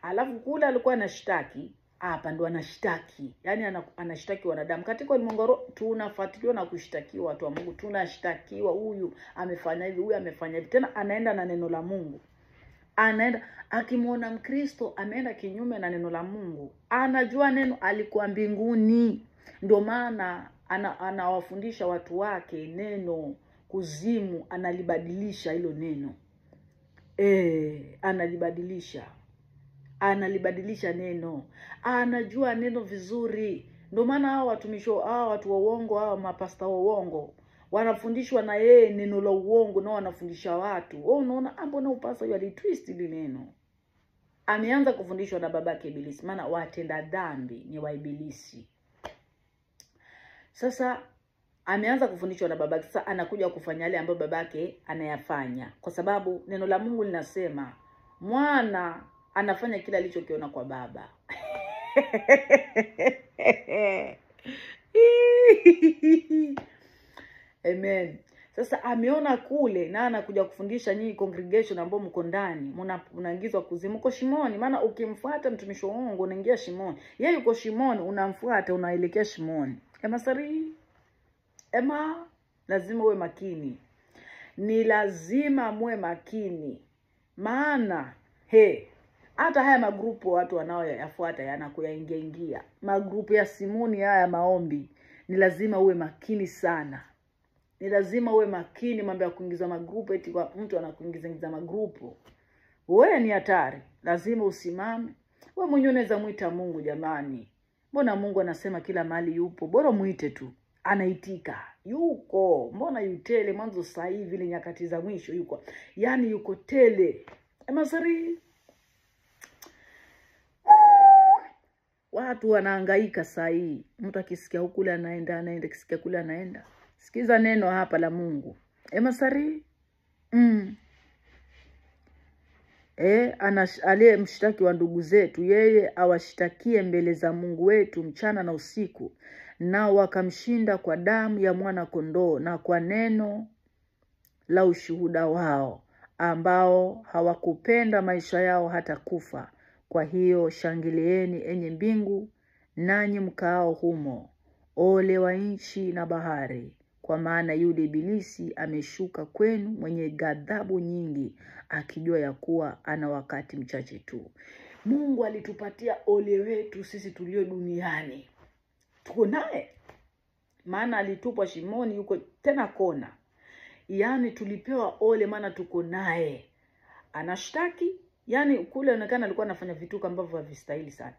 Alafu kule alikuwa anashtaki, hapa ndo anashtaki. Yani anashtaki wanadamu. Katika ulimwengu tunafuatiliwa na kushtakiwa watu wa Mungu, tunashtakiwa, huyu amefanya hivi, huyu amefanya hivi. Tena anaenda na neno la Mungu. Anaenda akimuona Mkristo ameenda kinyume na neno la Mungu. Anajua neno, alikuwa mbinguni. Ndio maana anawafundisha watu wake neno. Kuzimu analibadilisha hilo neno. Analibadilisha. Analibadilisha neno. Anajua neno vizuri. Ndio maana hao watumishi, hao watu wa uongo, hao mapasta wa uongo wanafundishwa na yeye neno la uongo, na wanafundisha watu. Wewe unaona mbona upasa yule alitwist ile neno. Ameanza kufundishwa na babake Ibilisi, maana watenda dhambi ni wa Ibilisi. Sasa ameanza kufundishwa na babake, sasa anakuja kufanya yale ambayo babake anayafanya. Kwa sababu neno la Mungu linasema mwana anafanya kila alichokiona kwa baba. Amen. Sasa ameona kule na anakuja kufundisha nyinyi congregation ambao mko ndani, mnaingizwa kuzimu, mko shimoni. Maana ukimfuata mtumishi wa Mungu unaingia shimoni. Yeye yuko shimoni, unamfuata unaelekea shimoni. Ema sari. Ema, lazima uwe makini. Ni lazima muwe makini. Maana hata haya magrupu watu wanaoyafuata yanakuyaingia ingia. Magrupu ya simuni haya maombi, ni lazima uwe makini sana. Ni lazima uwe makini mambo ya kuingiza magrupu, eti kwa mtu anakuingiza ingiza magrupu. Wewe ni hatari. Lazima usimame. Wewe mwenyewe unaweza muita Mungu jamani. Mbona Mungu anasema kila mahali yupo? Bora muite tu. Anaitika. Yuko. Mbona yutele mwanzo sasa hivi ile nyakati za mwisho yuko. Yaani yuko tele. Masari. Watu wanahangaika sasa hii. Mtu akisikia huku kule anaenda, anaenda, akisikia kule anaenda. Sikiza neno hapa la Mungu. Masari. Aliye mshtaki wa ndugu zetu, yeye awashtakie mbele za Mungu wetu mchana na usiku. Nao wakamshinda kwa damu ya mwana kondoo na kwa neno la ushuhuda wao, ambao hawakupenda maisha yao hata kufa. Kwa hiyo shangilieni enye mbingu, nanyi mkaao humo. Ole wa nchi na bahari, kwa maana yule Ibilisi ameshuka kwenu mwenye ghadhabu nyingi, akijua ya kuwa ana wakati mchache tu. Mungu alitupatia ole wetu sisi tulio duniani. Tuko naye. Maana alitupwa shimoni, yuko tena kona. Yaani tulipewa ole maana tuko naye. Anashtaki, yaani kule inaonekana alikuwa anafanya vitu ambavyo havistahili sana.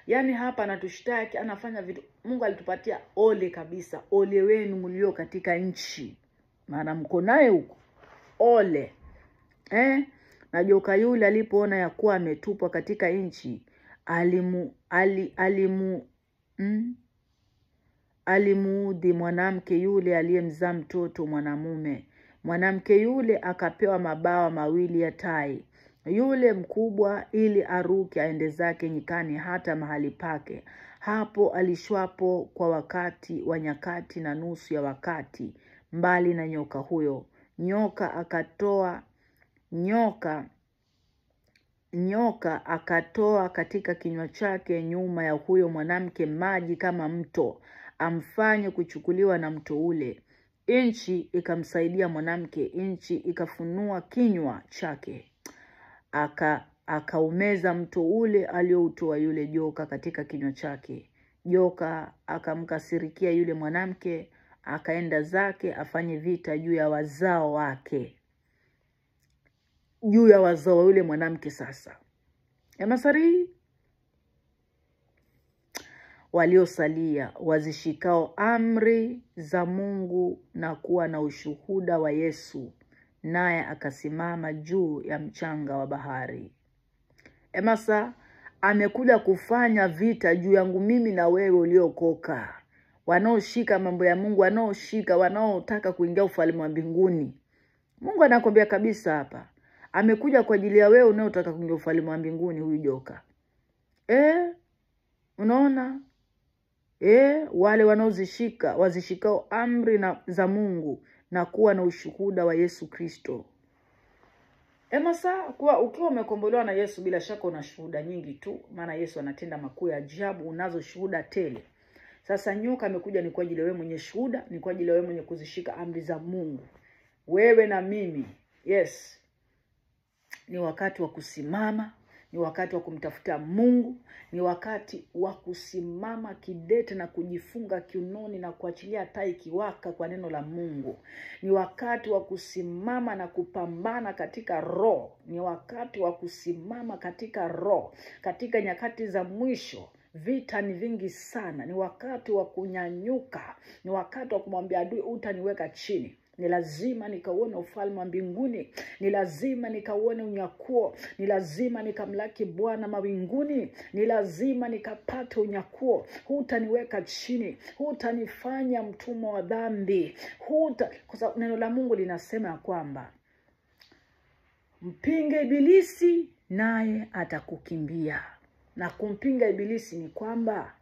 Yaani hapa anatushtaki, anafanya vitu. Mungu alitupatia ole kabisa. Ole wenu mlio katika nchi, maana mko naye huko. Ole. Na joka yule alipoona ya kuwa ametupwa katika nchi, alimuudhi mwanamke yule aliyemzaa mtoto mwanamume. Mwanamke yule akapewa mabawa mawili ya tai, yule mkubwa, ili aruke aende zake nyikani hata mahali pake, hapo alishwapo kwa wakati wa nyakati na nusu ya wakati, mbali na nyoka huyo. Nyoka akatoa katika kinywa chake nyuma ya huyo mwanamke maji kama mto, amfanye kuchukuliwa na mto ule. Nchi ikamsaidia mwanamke, nchi ikafunua kinywa chake, akaumeza mto ule alioutoa yule joka katika kinywa chake. Joka akamkasirikia yule mwanamke, akaenda zake afanye vita juu ya wazao wake, juu ya wazao wa yule mwanamke sasa. Emasari waliosalia wazishikao amri za Mungu na kuwa na ushuhuda wa Yesu, naye akasimama juu ya mchanga wa bahari. Emasa amekuja kufanya vita juu yangu mimi na wewe uliokoka, wanaoshika mambo ya Mungu, wanaoshika, wanaotaka kuingia ufalme wa mbinguni. Mungu anakwambia kabisa hapa, amekuja kwa ajili ya wewe unaotaka kuingia ufalme wa mbinguni, huyu joka. Unaona? Wale wanaozishika, wazishikao amri na za Mungu na kuwa na ushuhuda wa Yesu Kristo. Emasa, kuwa ukiwa umekombolewa na Yesu, bila shaka una shuhuda nyingi tu, maana Yesu anatenda makuu ya ajabu, unazo shuhuda tele. Sasa nyoka amekuja ni kwa ajili ya wewe mwenye shuhuda, ni kwa ajili ya wewe mwenye kuzishika amri za Mungu. Wewe na mimi. Yes. Ni wakati wa kusimama, ni wakati wa kumtafuta Mungu, ni wakati wa kusimama kidete na kujifunga kiunoni na kuachilia tai kiwaka kwa neno la Mungu. Ni wakati wa kusimama na kupambana katika roho. Ni wakati wa kusimama katika roho. Katika nyakati za mwisho, vita ni vingi sana. Ni wakati wa kunyanyuka. Ni wakati wa kumwambia adui, utaniweka chini. Ni lazima nikauone ufalme wa mbinguni. Ni lazima nikauone unyakuo. Ni lazima nikamlaki Bwana mawinguni. Ni lazima nikapate unyakuo. Hutaniweka chini. Hutanifanya mtumwa wa dhambi. Kwa sababu neno la Mungu linasema ya kwamba mpinge ibilisi naye atakukimbia. Na kumpinga ibilisi ni kwamba,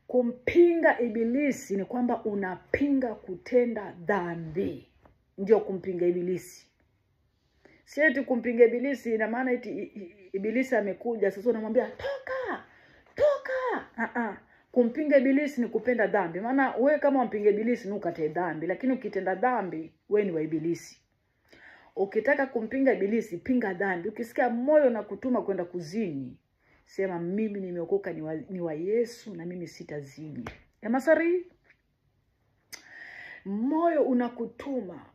kumpinga ibilisi ni kwamba unapinga kutenda dhambi. Ndio kumpinga ibilisi. Si eti kumpinga ibilisi ina maana eti ibilisi amekuja sasa unamwambia toka, toka. Kumpinga ibilisi ni kupenda dhambi. Maana wewe kama umpinga ibilisi ni ukate dhambi, lakini ukitenda dhambi wewe ni wa ibilisi. Ukitaka kumpinga ibilisi, pinga dhambi. Ukisikia moyo na kutuma kwenda kuzini, sema mimi nimeokoka, ni wa Yesu na mimi sitazini. Emasari, moyo unakutuma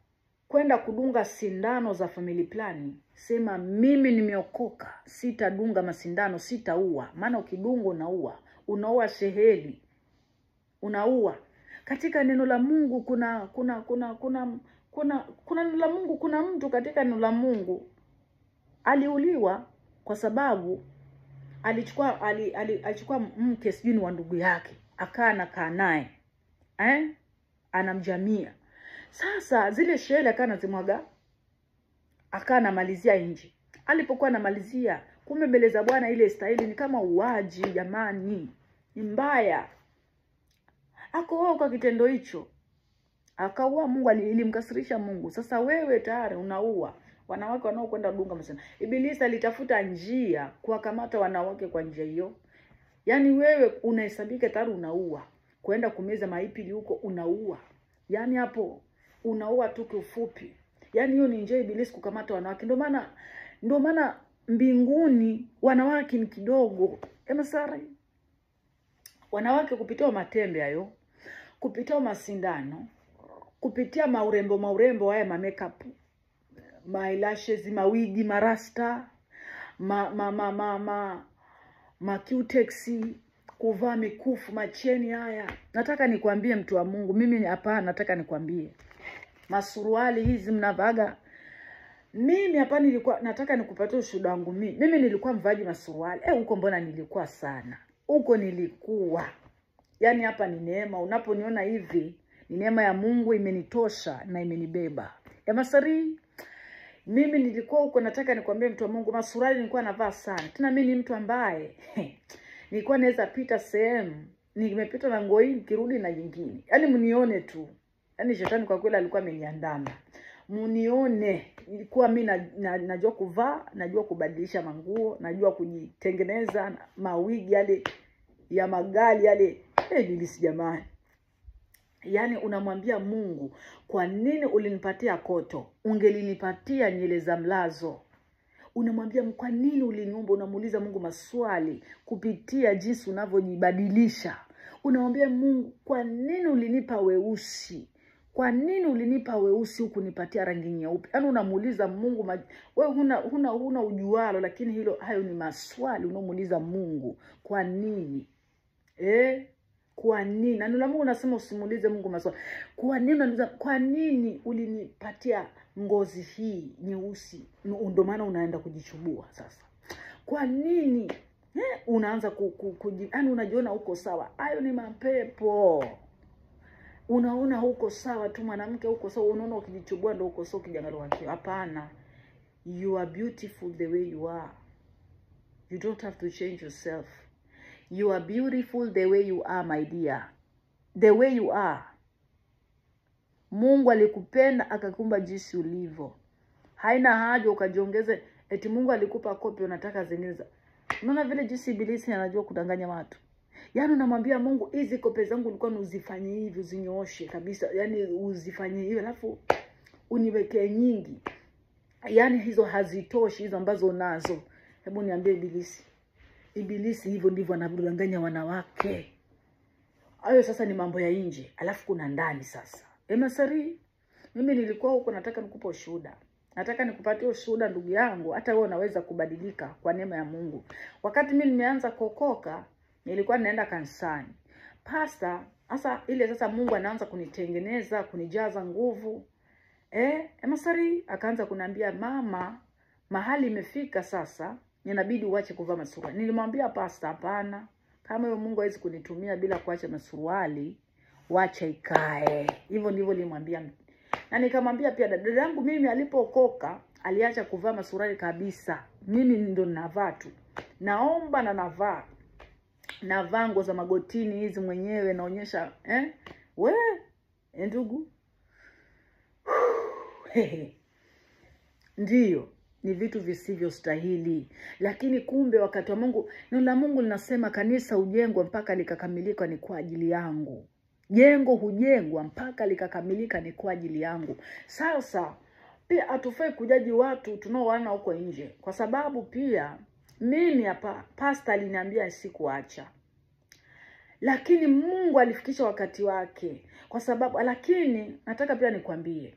kwenda kudunga sindano za family planning, sema mimi nimeokoka, sitadunga masindano, sitaua. Maana ukidunga unaua, unaua sheheli, unaua. Katika neno la Mungu kuna kuna kuna kuna kuna kuna neno la Mungu, kuna mtu katika neno la Mungu aliuliwa kwa sababu alichukua alichukua mke sijui ni wa ndugu yake, akaa anakaa naye, anamjamia. Sasa zile shehele akaa anazimwaga, akaa anamalizia nje. Alipokuwa anamalizia, kumbe mbele za Bwana ile staili ni kama uaji jamani, ni mbaya. Akooa kwa kitendo hicho, akaua. Mungu ilimkasirisha Mungu. Sasa wewe tayari unaua wanawake wanaokwenda dunga masindano. Ibilisi alitafuta njia kuwakamata wanawake kwa njia hiyo. Yaani wewe unahesabika tayari unaua. Kwenda kumeza maipili huko unaua. Yaani hapo unaua tu kiufupi. Yaani hiyo ni njia ibilisi kukamata wanawake. Ndio maana mbinguni wanawake ni kidogo. Emasari, wanawake kupitia matembe hayo, kupitia masindano, kupitia maurembo haya, ma makeup, ma eyelashes, mawigi, marasta, ma ma ma ma ma ma cutex, kuvaa mikufu, macheni haya. Nataka nikwambie mtu wa Mungu, mimi hapa nataka nikwambie, masuruali hizi mnavaga, mimi hapa nilikuwa nataka nikupatie ushuhuda wangu mimi. Mimi nilikuwa mvaji masuruali. Huko mbona nilikuwa sana. Huko nilikuwa. Yaani hapa ni neema, unaponiona hivi ni neema ya Mungu imenitosha na imenibeba. Emasari, mimi nilikuwa huko, nataka nikwambie mtu wa Mungu, masuruali nilikuwa navaa sana. Tena mimi ni mtu ambaye nilikuwa naweza pita sehemu, nimepita na nguo hii nikirudi na nyingine. Yaani mnione tu. Yaani shetani kwa kweli alikuwa ameniandama. Mnione, nilikuwa mimi najua kuvaa, najua kubadilisha manguo, najua kujitengeneza mawigi yale ya magari yale. Ibilisi jamani. Yaani unamwambia Mungu, kwa nini ulinipatia koto? Ungelinipatia nywele za mlazo. Unamwambia kwa nini uliniumba? Unamuuliza Mungu maswali kupitia jinsi unavyojibadilisha. Unamwambia Mungu, kwa nini ulinipa weusi? Kwa nini ulinipa weusi huku nipatia rangi nyeupe? Yaani unamuuliza Mungu, wewe huna ujualo, lakini hilo hayo ni maswali unaomuuliza Mungu. Kwa nini? Kwa nini? Na neno la Mungu nasema usimuulize Mungu maswali. Kwa nini unauliza kwa nini ulinipatia ngozi hii nyeusi? Ndio maana unaenda kujichubua sasa. Kwa nini? Unaanza yaani unajiona uko sawa. Hayo ni mapepo. Unaona huko sawa tu, mwanamke huko sawa, unaona ukijichubua ndio uko sawa, ukijiangalia kwa. Hapana. You are beautiful the way you are. You don't have to change yourself. You are beautiful the way you are, my dear. The way you are. Mungu alikupenda akakumba jinsi ulivyo. Haina haja ukajiongeze eti Mungu alikupa kopi unataka zingine. Unaona vile jinsi ibilisi anajua kudanganya watu. Yaani unamwambia Mungu hizi kope zangu ulikuwa unazifanyia hivi, uzinyooshe kabisa. Yaani uzifanyie hivi alafu uniwekee nyingi. Yaani hizo hazitoshi hizo ambazo unazo. Hebu niambie ibilisi. Ibilisi hivyo ndivyo anavyodanganya wanawake. Hayo sasa ni mambo ya nje, alafu kuna ndani sasa. Emasari, mimi nilikuwa huko nataka nikupe ushuhuda. Nataka nikupatie ushuhuda ndugu yangu, hata wewe unaweza kubadilika kwa neema ya Mungu. Wakati mimi nimeanza kuokoka, nilikuwa ninaenda kanisani. Pastor, sasa ile sasa Mungu anaanza kunitengeneza, kunijaza nguvu. Emasari akaanza kuniambia, mama, mahali imefika sasa, inabidi uache kuvaa masuruali. Nilimwambia pastor, hapana. Kama huyo Mungu hawezi kunitumia bila kuacha masuruali, wacha ikae. Hivyo ndivyo nilimwambia. Na nikamwambia pia dada yangu mimi alipookoka, aliacha kuvaa masuruali kabisa. Mimi ndo ninavaa tu. Naomba na navaa. Navaa nguo za magotini hizi mwenyewe naonyesha, we ndugu. Ndiyo, ni vitu visivyostahili. Lakini kumbe wakati wa Mungu, neno la Mungu linasema kanisa hujengwa mpaka likakamilika ni kwa ajili yangu. Jengo hujengwa mpaka likakamilika ni kwa ajili yangu. Sasa pia hatufai kujaji watu tunaowaona huko nje, kwa sababu pia mimi hapa pastor aliniambia sikuacha. Lakini Mungu alifikisha wakati wake. Kwa sababu, lakini nataka pia nikwambie,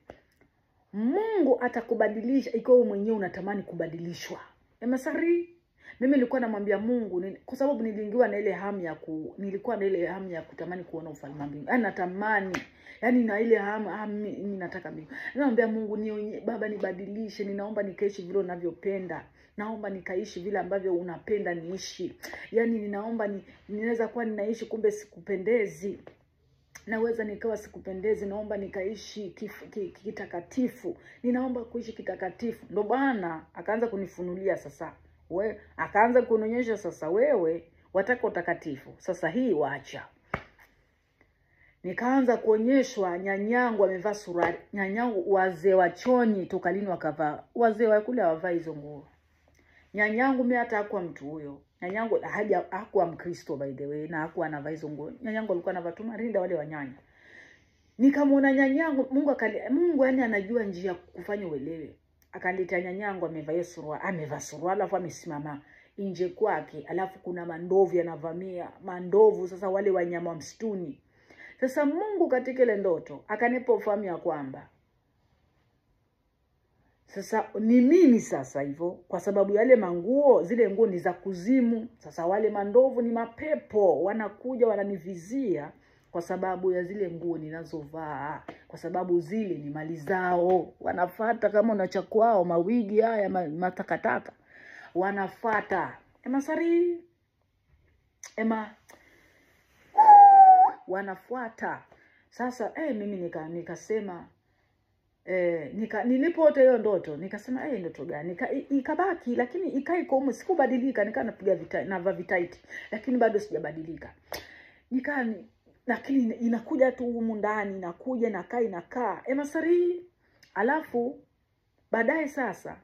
Mungu atakubadilisha ikiwa wewe mwenyewe unatamani kubadilishwa. Emasari, mimi nilikuwa namwambia Mungu kwa sababu niliingiwa na ile hamu ya nilikuwa na ile hamu ya kutamani kuona ufalme wa mbinguni. Yaani natamani, yaani na ile hamu mimi nataka mbingu. Namwambia Mungu, nionye Baba, nibadilishe, ninaomba nikaishi vile unavyopenda. Naomba nikaishi vile ambavyo unapenda niishi. Yaani ninaomba ninaweza kuwa ninaishi kumbe sikupendezi. Naweza nikawa sikupendezi, naomba nikaishi kitakatifu. Ninaomba kuishi kitakatifu. Ndo Bwana akaanza kunifunulia sasa. We, akaanza kunionyesha sasa, wewe wataka utakatifu. Sasa hii waacha. Nikaanza kuonyeshwa nyanyangu amevaa suruali. Nyanyangu wazee wa choni toka lini wakavaa? Wazee wa kule hawavai hizo nguo. Nyanyangu mimi hata hakuwa mtu huyo. Nyanyangu hakuwa Mkristo by the way, na hakuwa anavaa hizo nguo. Nyanyangu alikuwa anavaa tu marinda wale wanyanya. Nikamwona nyanyangu, Mungu yani anajua njia kufanya uelewe. Akaleta nyanyangu amevaa suruali, amevaa suruali alafu amesimama nje kwake, alafu kuna mandovu yanavamia, mandovu sasa wale wanyama wa msituni. Sasa Mungu katika ile ndoto akanipa ufahamu ya kwamba sasa ni mimi sasa hivyo, kwa sababu yale manguo, zile nguo ni za kuzimu. Sasa wale mandovu ni mapepo, wanakuja wananivizia kwa sababu ya zile nguo ninazovaa, kwa sababu zile ni mali zao. Wanafuata kama unachakwao mawigi haya matakataka, wanafuata. Ema sari, ema wanafuata. Sasa mimi nikasema nilipoota hiyo ndoto nikasema ndoto gani? Ikabaki, lakini ikaiko huko, sikubadilika, nikaa napiga vita na vitaiti, lakini bado sijabadilika. Lakini inakuja tu humu ndani, inakuja nakaa inakaa. Emasari. Alafu baadaye sasa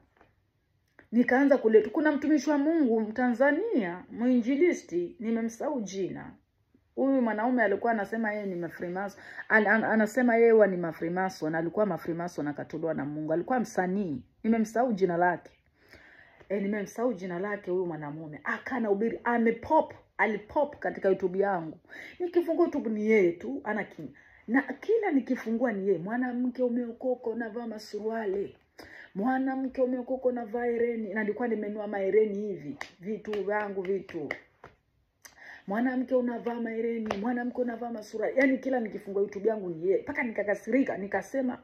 nikaanza kuleta, kuna mtumishi wa Mungu Mtanzania, mwinjilisti, nimemsahau jina. Huyu mwanaume alikuwa anasema yeye ni mafrimason, anasema yeye ni mafrimason, alikuwa mafrimason akatolewa na Mungu. Alikuwa msanii, nimemsahau jina lake. Nimemsahau jina lake huyu mwanamume. Akanahubiri, amepop, alipop katika YouTube yangu. Nikifungua YouTube ni yeye tu, ana king. Na kila nikifungua ni yeye, mwanamke umeokoka unavaa masuruali, mwanamke umeokoka unavaa hereni. Na nilikuwa nimenunua mahereni hivi, vitu vyangu vitu. Mwanamke unavaa mahereni, mwanamke unavaa masuruali. Yaani kila nikifungua YouTube yangu ni yeye. Mpaka nikakasirika, nikasema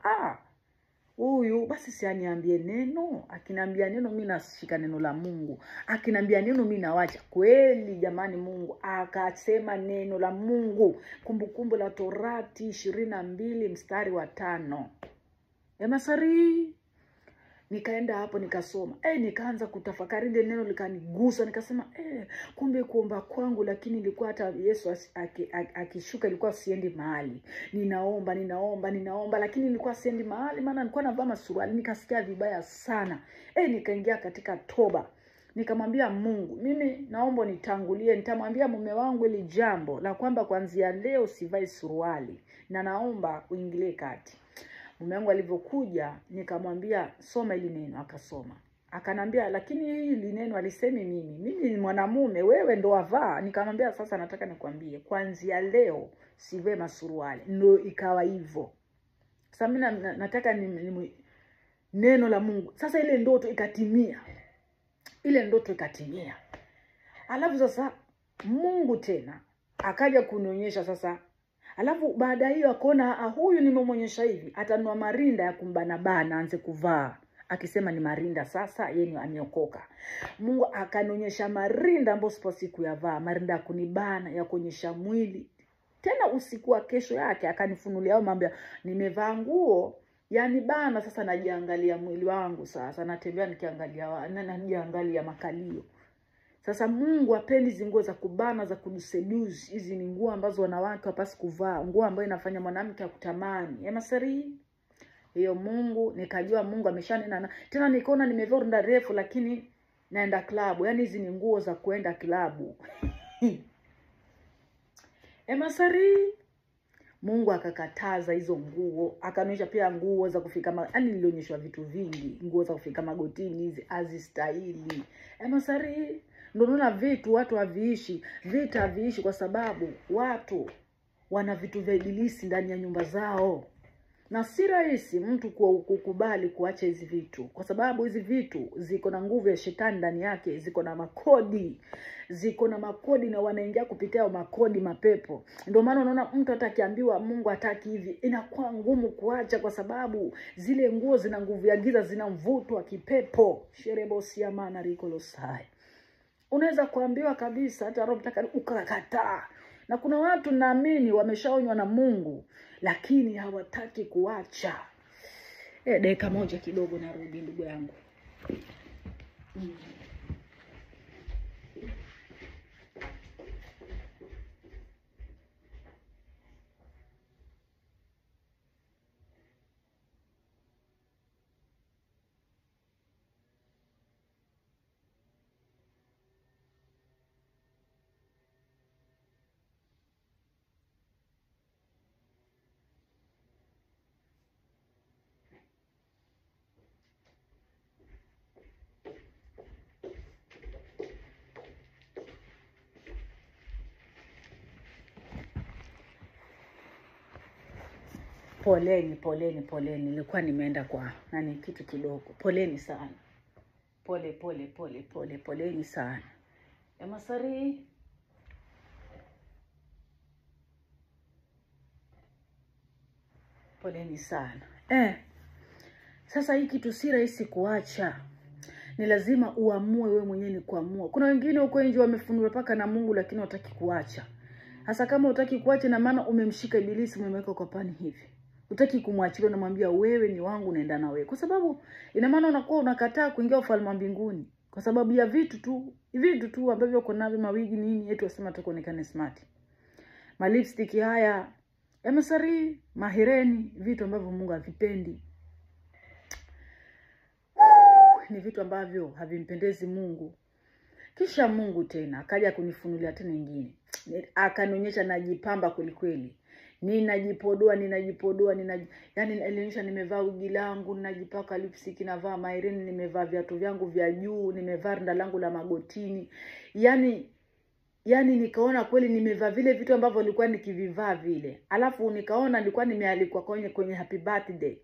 huyu basi si aniambie neno. Akiniambia neno mimi nashika neno la Mungu. Akiniambia neno mimi nawacha. Kweli jamani, Mungu akasema neno la Mungu. Kumbukumbu la Torati 22 mstari wa 5. Emasari. Nikaenda hapo nikasoma. Nikaanza kutafakari ile neno, likanigusa. Nikasema kumbe kuomba kwangu, lakini ilikuwa hata Yesu akishuka ilikuwa siendi mahali. Ninaomba, ninaomba, ninaomba, lakini nilikuwa siendi mahali, maana nilikuwa navaa masuruali. Nikasikia vibaya sana. Nikaingia katika toba. Nikamwambia Mungu, mimi naomba nitangulie, nitamwambia mume wangu ili jambo la kwamba kuanzia leo sivai suruali na naomba uingilie kati. Mume wangu alivyokuja nikamwambia soma hili neno, akasoma. Akanambia lakini hili neno alisemi mimi ni mwanamume, wewe ndo wavaa. Nikamwambia sasa nataka nikwambie kuanzia leo sivai masuruali. Ndio ikawa hivyo. Sasa mimi nataka ni neno la Mungu. Sasa ile ndoto ikatimia. Ile ndoto ikatimia. Alafu sasa Mungu tena akaja kunionyesha sasa. Alafu baada hiyo akaona huyu nimemwonyesha hivi, atanua marinda ya kumbana bana aanze kuvaa. Akisema ni marinda sasa yeye ni ameokoka. Mungu akanionyesha marinda ambayo sipasi kuyavaa, marinda ya kunibana, ya kuonyesha mwili. Tena usiku wa kesho yake akanifunulia hayo mambo, nimevaa nguo yani bana, sasa najiangalia mwili wangu, sasa natembea nikiangalia, najiangalia makalio. Sasa Mungu hapendi hizi nguo za kubana, za kuseduce. Hizi ni nguo ambazo wanawake hawapaswi kuvaa, nguo ambayo inafanya mwanamke akutamani. Emasari. Hiyo Mungu nikajua Mungu ameshanena. Tena nikaona nimevaa rinda refu lakini naenda klabu. Yaani hizi ni nguo za kuenda klabu. Emasari. Mungu akakataza hizo nguo, akanionyesha pia nguo za kufika, yaani nilionyeshwa vitu vingi, nguo za kufika magotini hizi hazistahili. Emasari. Ndio unaona vitu watu haviishi, vita haviishi kwa sababu watu wana vitu vya ibilisi ndani ya nyumba zao. Na si rahisi mtu kukubali kuacha hizi vitu, kwa sababu hizi vitu ziko na nguvu ya shetani ndani yake, ziko na makodi. Ziko na makodi na wanaingia kupitia makodi mapepo. Ndio maana unaona mtu hata akiambiwa Mungu hataki hivi, inakuwa ngumu kuacha, kwa sababu zile nguo zina nguvu ya giza, zina mvuto wa kipepo. Sherebosia maana rikolosai. Unaweza kuambiwa kabisa hata Roho Mtakatifu ukakataa. Na kuna watu naamini wameshaonywa na Mungu lakini hawataki kuacha. Dakika moja kidogo narudi ndugu yangu. Poleni, poleni, poleni. Nilikuwa nimeenda kwa nani kitu kidogo. Poleni sana. Pole, pole, pole, pole, poleni sana. Emasari. Poleni sana. Sasa hii kitu si rahisi kuacha. Ni lazima uamue wewe mwenyewe, ni kuamua. Kuna wengine huko nje wamefunuliwa paka na Mungu lakini hawataki kuacha. Hasa kama hutaki kuacha, na maana umemshika ibilisi, umemweka kwa pani hivi. Hutaki kumwachilia, unamwambia wewe ni wangu, naenda na wewe. Kwa sababu ina maana unakuwa unakataa kuingia ufalme wa mbinguni kwa sababu ya vitu tu ambavyo uko navyo, mawigi nini, eti wasema tuonekane smart. Ma lipstick haya, emasari, mahereni, vitu ambavyo Mungu havipendi. Ni vitu ambavyo havimpendezi Mungu. Kisha Mungu tena akaja kunifunulia tena nyingine. Akanionyesha najipamba kweli kweli. Ninajipodoa, yani alionyesha nimevaa wigi langu, ninajipaka lipstick, navaa mahereni, nimevaa viatu vyangu vya juu, nimevaa rinda langu la magotini. Yani nikaona kweli nimevaa vile vitu ambavyo nilikuwa nikivivaa vile. Alafu nikaona nilikuwa nimealikwa kwenye happy birthday.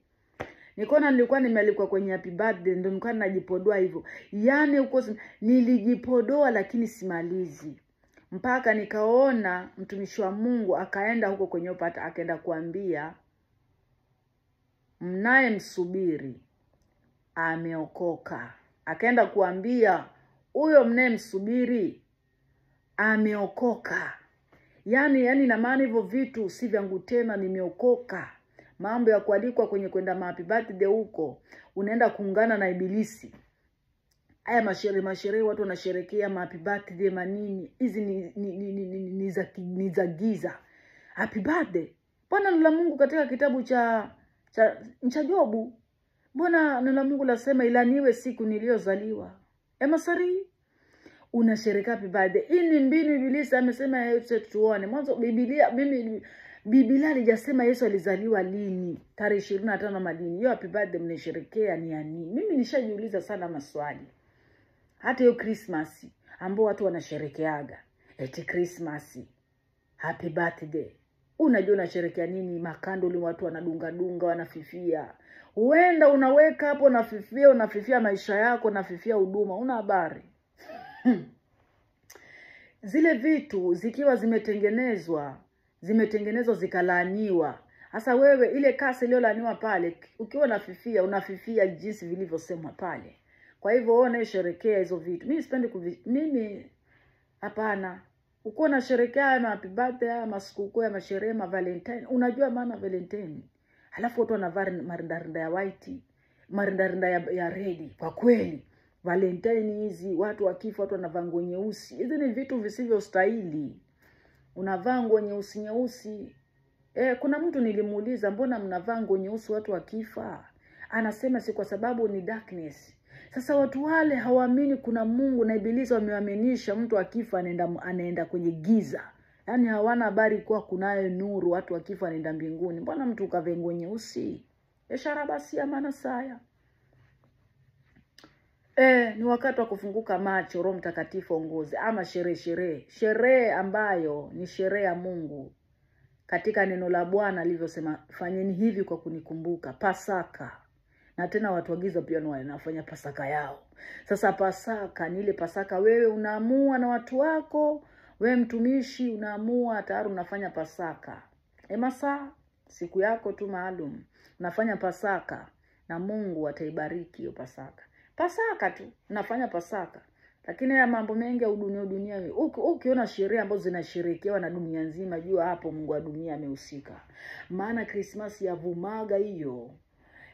Nikaona nilikuwa nimealikwa kwenye happy birthday, ndio nilikuwa najipodoa hivyo. Yani huko nilijipodoa lakini simalizi. Mpaka nikaona mtumishi wa Mungu akaenda huko kwenye upata, akaenda kuambia mnaye msubiri ameokoka. Akaenda kuambia huyo mnaye msubiri ameokoka. Yani na maana hivyo vitu si vyangu tena, nimeokoka. Mambo ya kualikwa kwenye kwenda happy birthday huko, unaenda kuungana na ibilisi. Haya masherehe watu wanasherehekea happy birthday manini, hizi ni za giza. Happy birthday. Bwana neno la Mungu katika kitabu cha Jobu, mbona neno la Mungu lasema ilaniwe siku niliyozaliwa. Emasari, unasherehekea happy birthday. Hii ni mbinu ibilisi amesema yetu tuone. Mwanzo Biblia, mimi Biblia halijasema Yesu alizaliwa lini, tarehe 25 malini. Hiyo happy birthday mnasherehekea ni ya nini? Mimi nishajiuliza sana maswali. Hata hiyo Christmas ambao watu wanasherekeaga, eti Christmas happy birthday. Unajua unasherekea nini? Makandoli watu wanadunga dunga, wanafifia. Huenda unaweka hapo unafifia, unafifia maisha yako, unafifia huduma, una habari. Zile vitu zikiwa zimetengenezwa zikalaaniwa. Sasa wewe ile kasi iliyolaaniwa pale, ukiwa unafifia, unafifia jinsi vilivyosemwa pale. Kwa hivyo wewe unayesherekea hizo vitu, mimi sipendi mimi hapana. Uko unasherekea na happy birthday, ama sikukuu, ama sherehe, ma Valentine. Unajua maana Valentine? Halafu watu wanavaa marindarinda ya white, marindarinda ya red. Kwa kweli Valentine hizi watu wakifa watu wanavaa nguo nyeusi. Hizi ni vitu visivyostahili. Unavaa nguo nyeusi nyeusi. Kuna mtu nilimuuliza, mbona mnavaa nguo nyeusi watu wakifa? Anasema si kwa sababu ni darkness. Sasa watu wale hawaamini kuna Mungu, na ibilisi wamewaaminisha mtu akifa anaenda kwenye giza. Yaani hawana habari kuwa kunayo nuru, watu wakifa anaenda mbinguni. Mbona mtu ukavaa nguo nyeusi? Ishara basi ya maana saya. Ni wakati wa kufunguka macho, Roho Mtakatifu ongoze. Ama sherehe. Sherehe ambayo ni sherehe ya Mungu. Katika neno la Bwana alivyosema, fanyeni hivi kwa kunikumbuka. Pasaka. Na tena watu wa giza pia wanafanya Pasaka yao. Sasa Pasaka ni ile Pasaka wewe unaamua na watu wako, wewe mtumishi unaamua tayari unafanya Pasaka. Emasa, siku yako tu maalum unafanya Pasaka na Mungu ataibariki hiyo Pasaka. Pasaka tu unafanya Pasaka. Lakini ya mambo mengi ya dunia ukiona sherehe ambazo zinasherekewa na dunia nzima, jua hapo Mungu wa dunia amehusika. Maana Christmas yavumaga hiyo.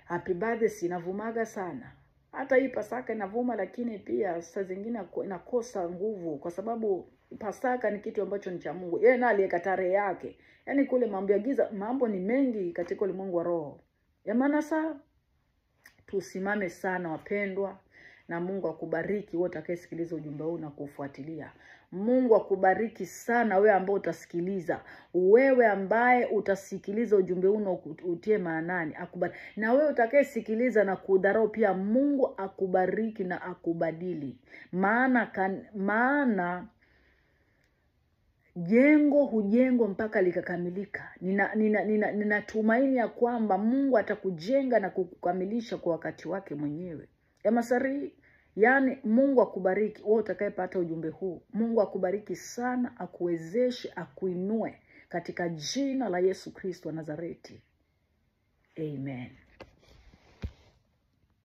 Happy birthday inavumaga sana. Hata hii Pasaka inavuma, lakini pia saa zingine inakosa nguvu kwa sababu Pasaka ni kitu ambacho ni cha Mungu. Yeye ndiye aliyeka tarehe yake. Yaani kule mambo ya giza, mambo ni mengi katika ulimwengu wa roho. Ya maana saa tusimame sana wapendwa, na Mungu akubariki wewe utakayesikiliza ujumbe huu na kufuatilia. Mungu akubariki sana wewe ambaye utasikiliza. Wewe ambaye utasikiliza ujumbe huu na utie maanani, akubariki. Na wewe utakayesikiliza na kudharau pia, Mungu akubariki na akubadili. Maana jengo hujengwa mpaka likakamilika. Ninatumaini ya kwamba Mungu atakujenga na kukukamilisha kwa wakati wake mwenyewe. Ya masari, yani Mungu akubariki wewe utakayepata ujumbe huu. Mungu akubariki sana, akuwezeshe, akuinue katika jina la Yesu Kristo wa Nazareti. Amen.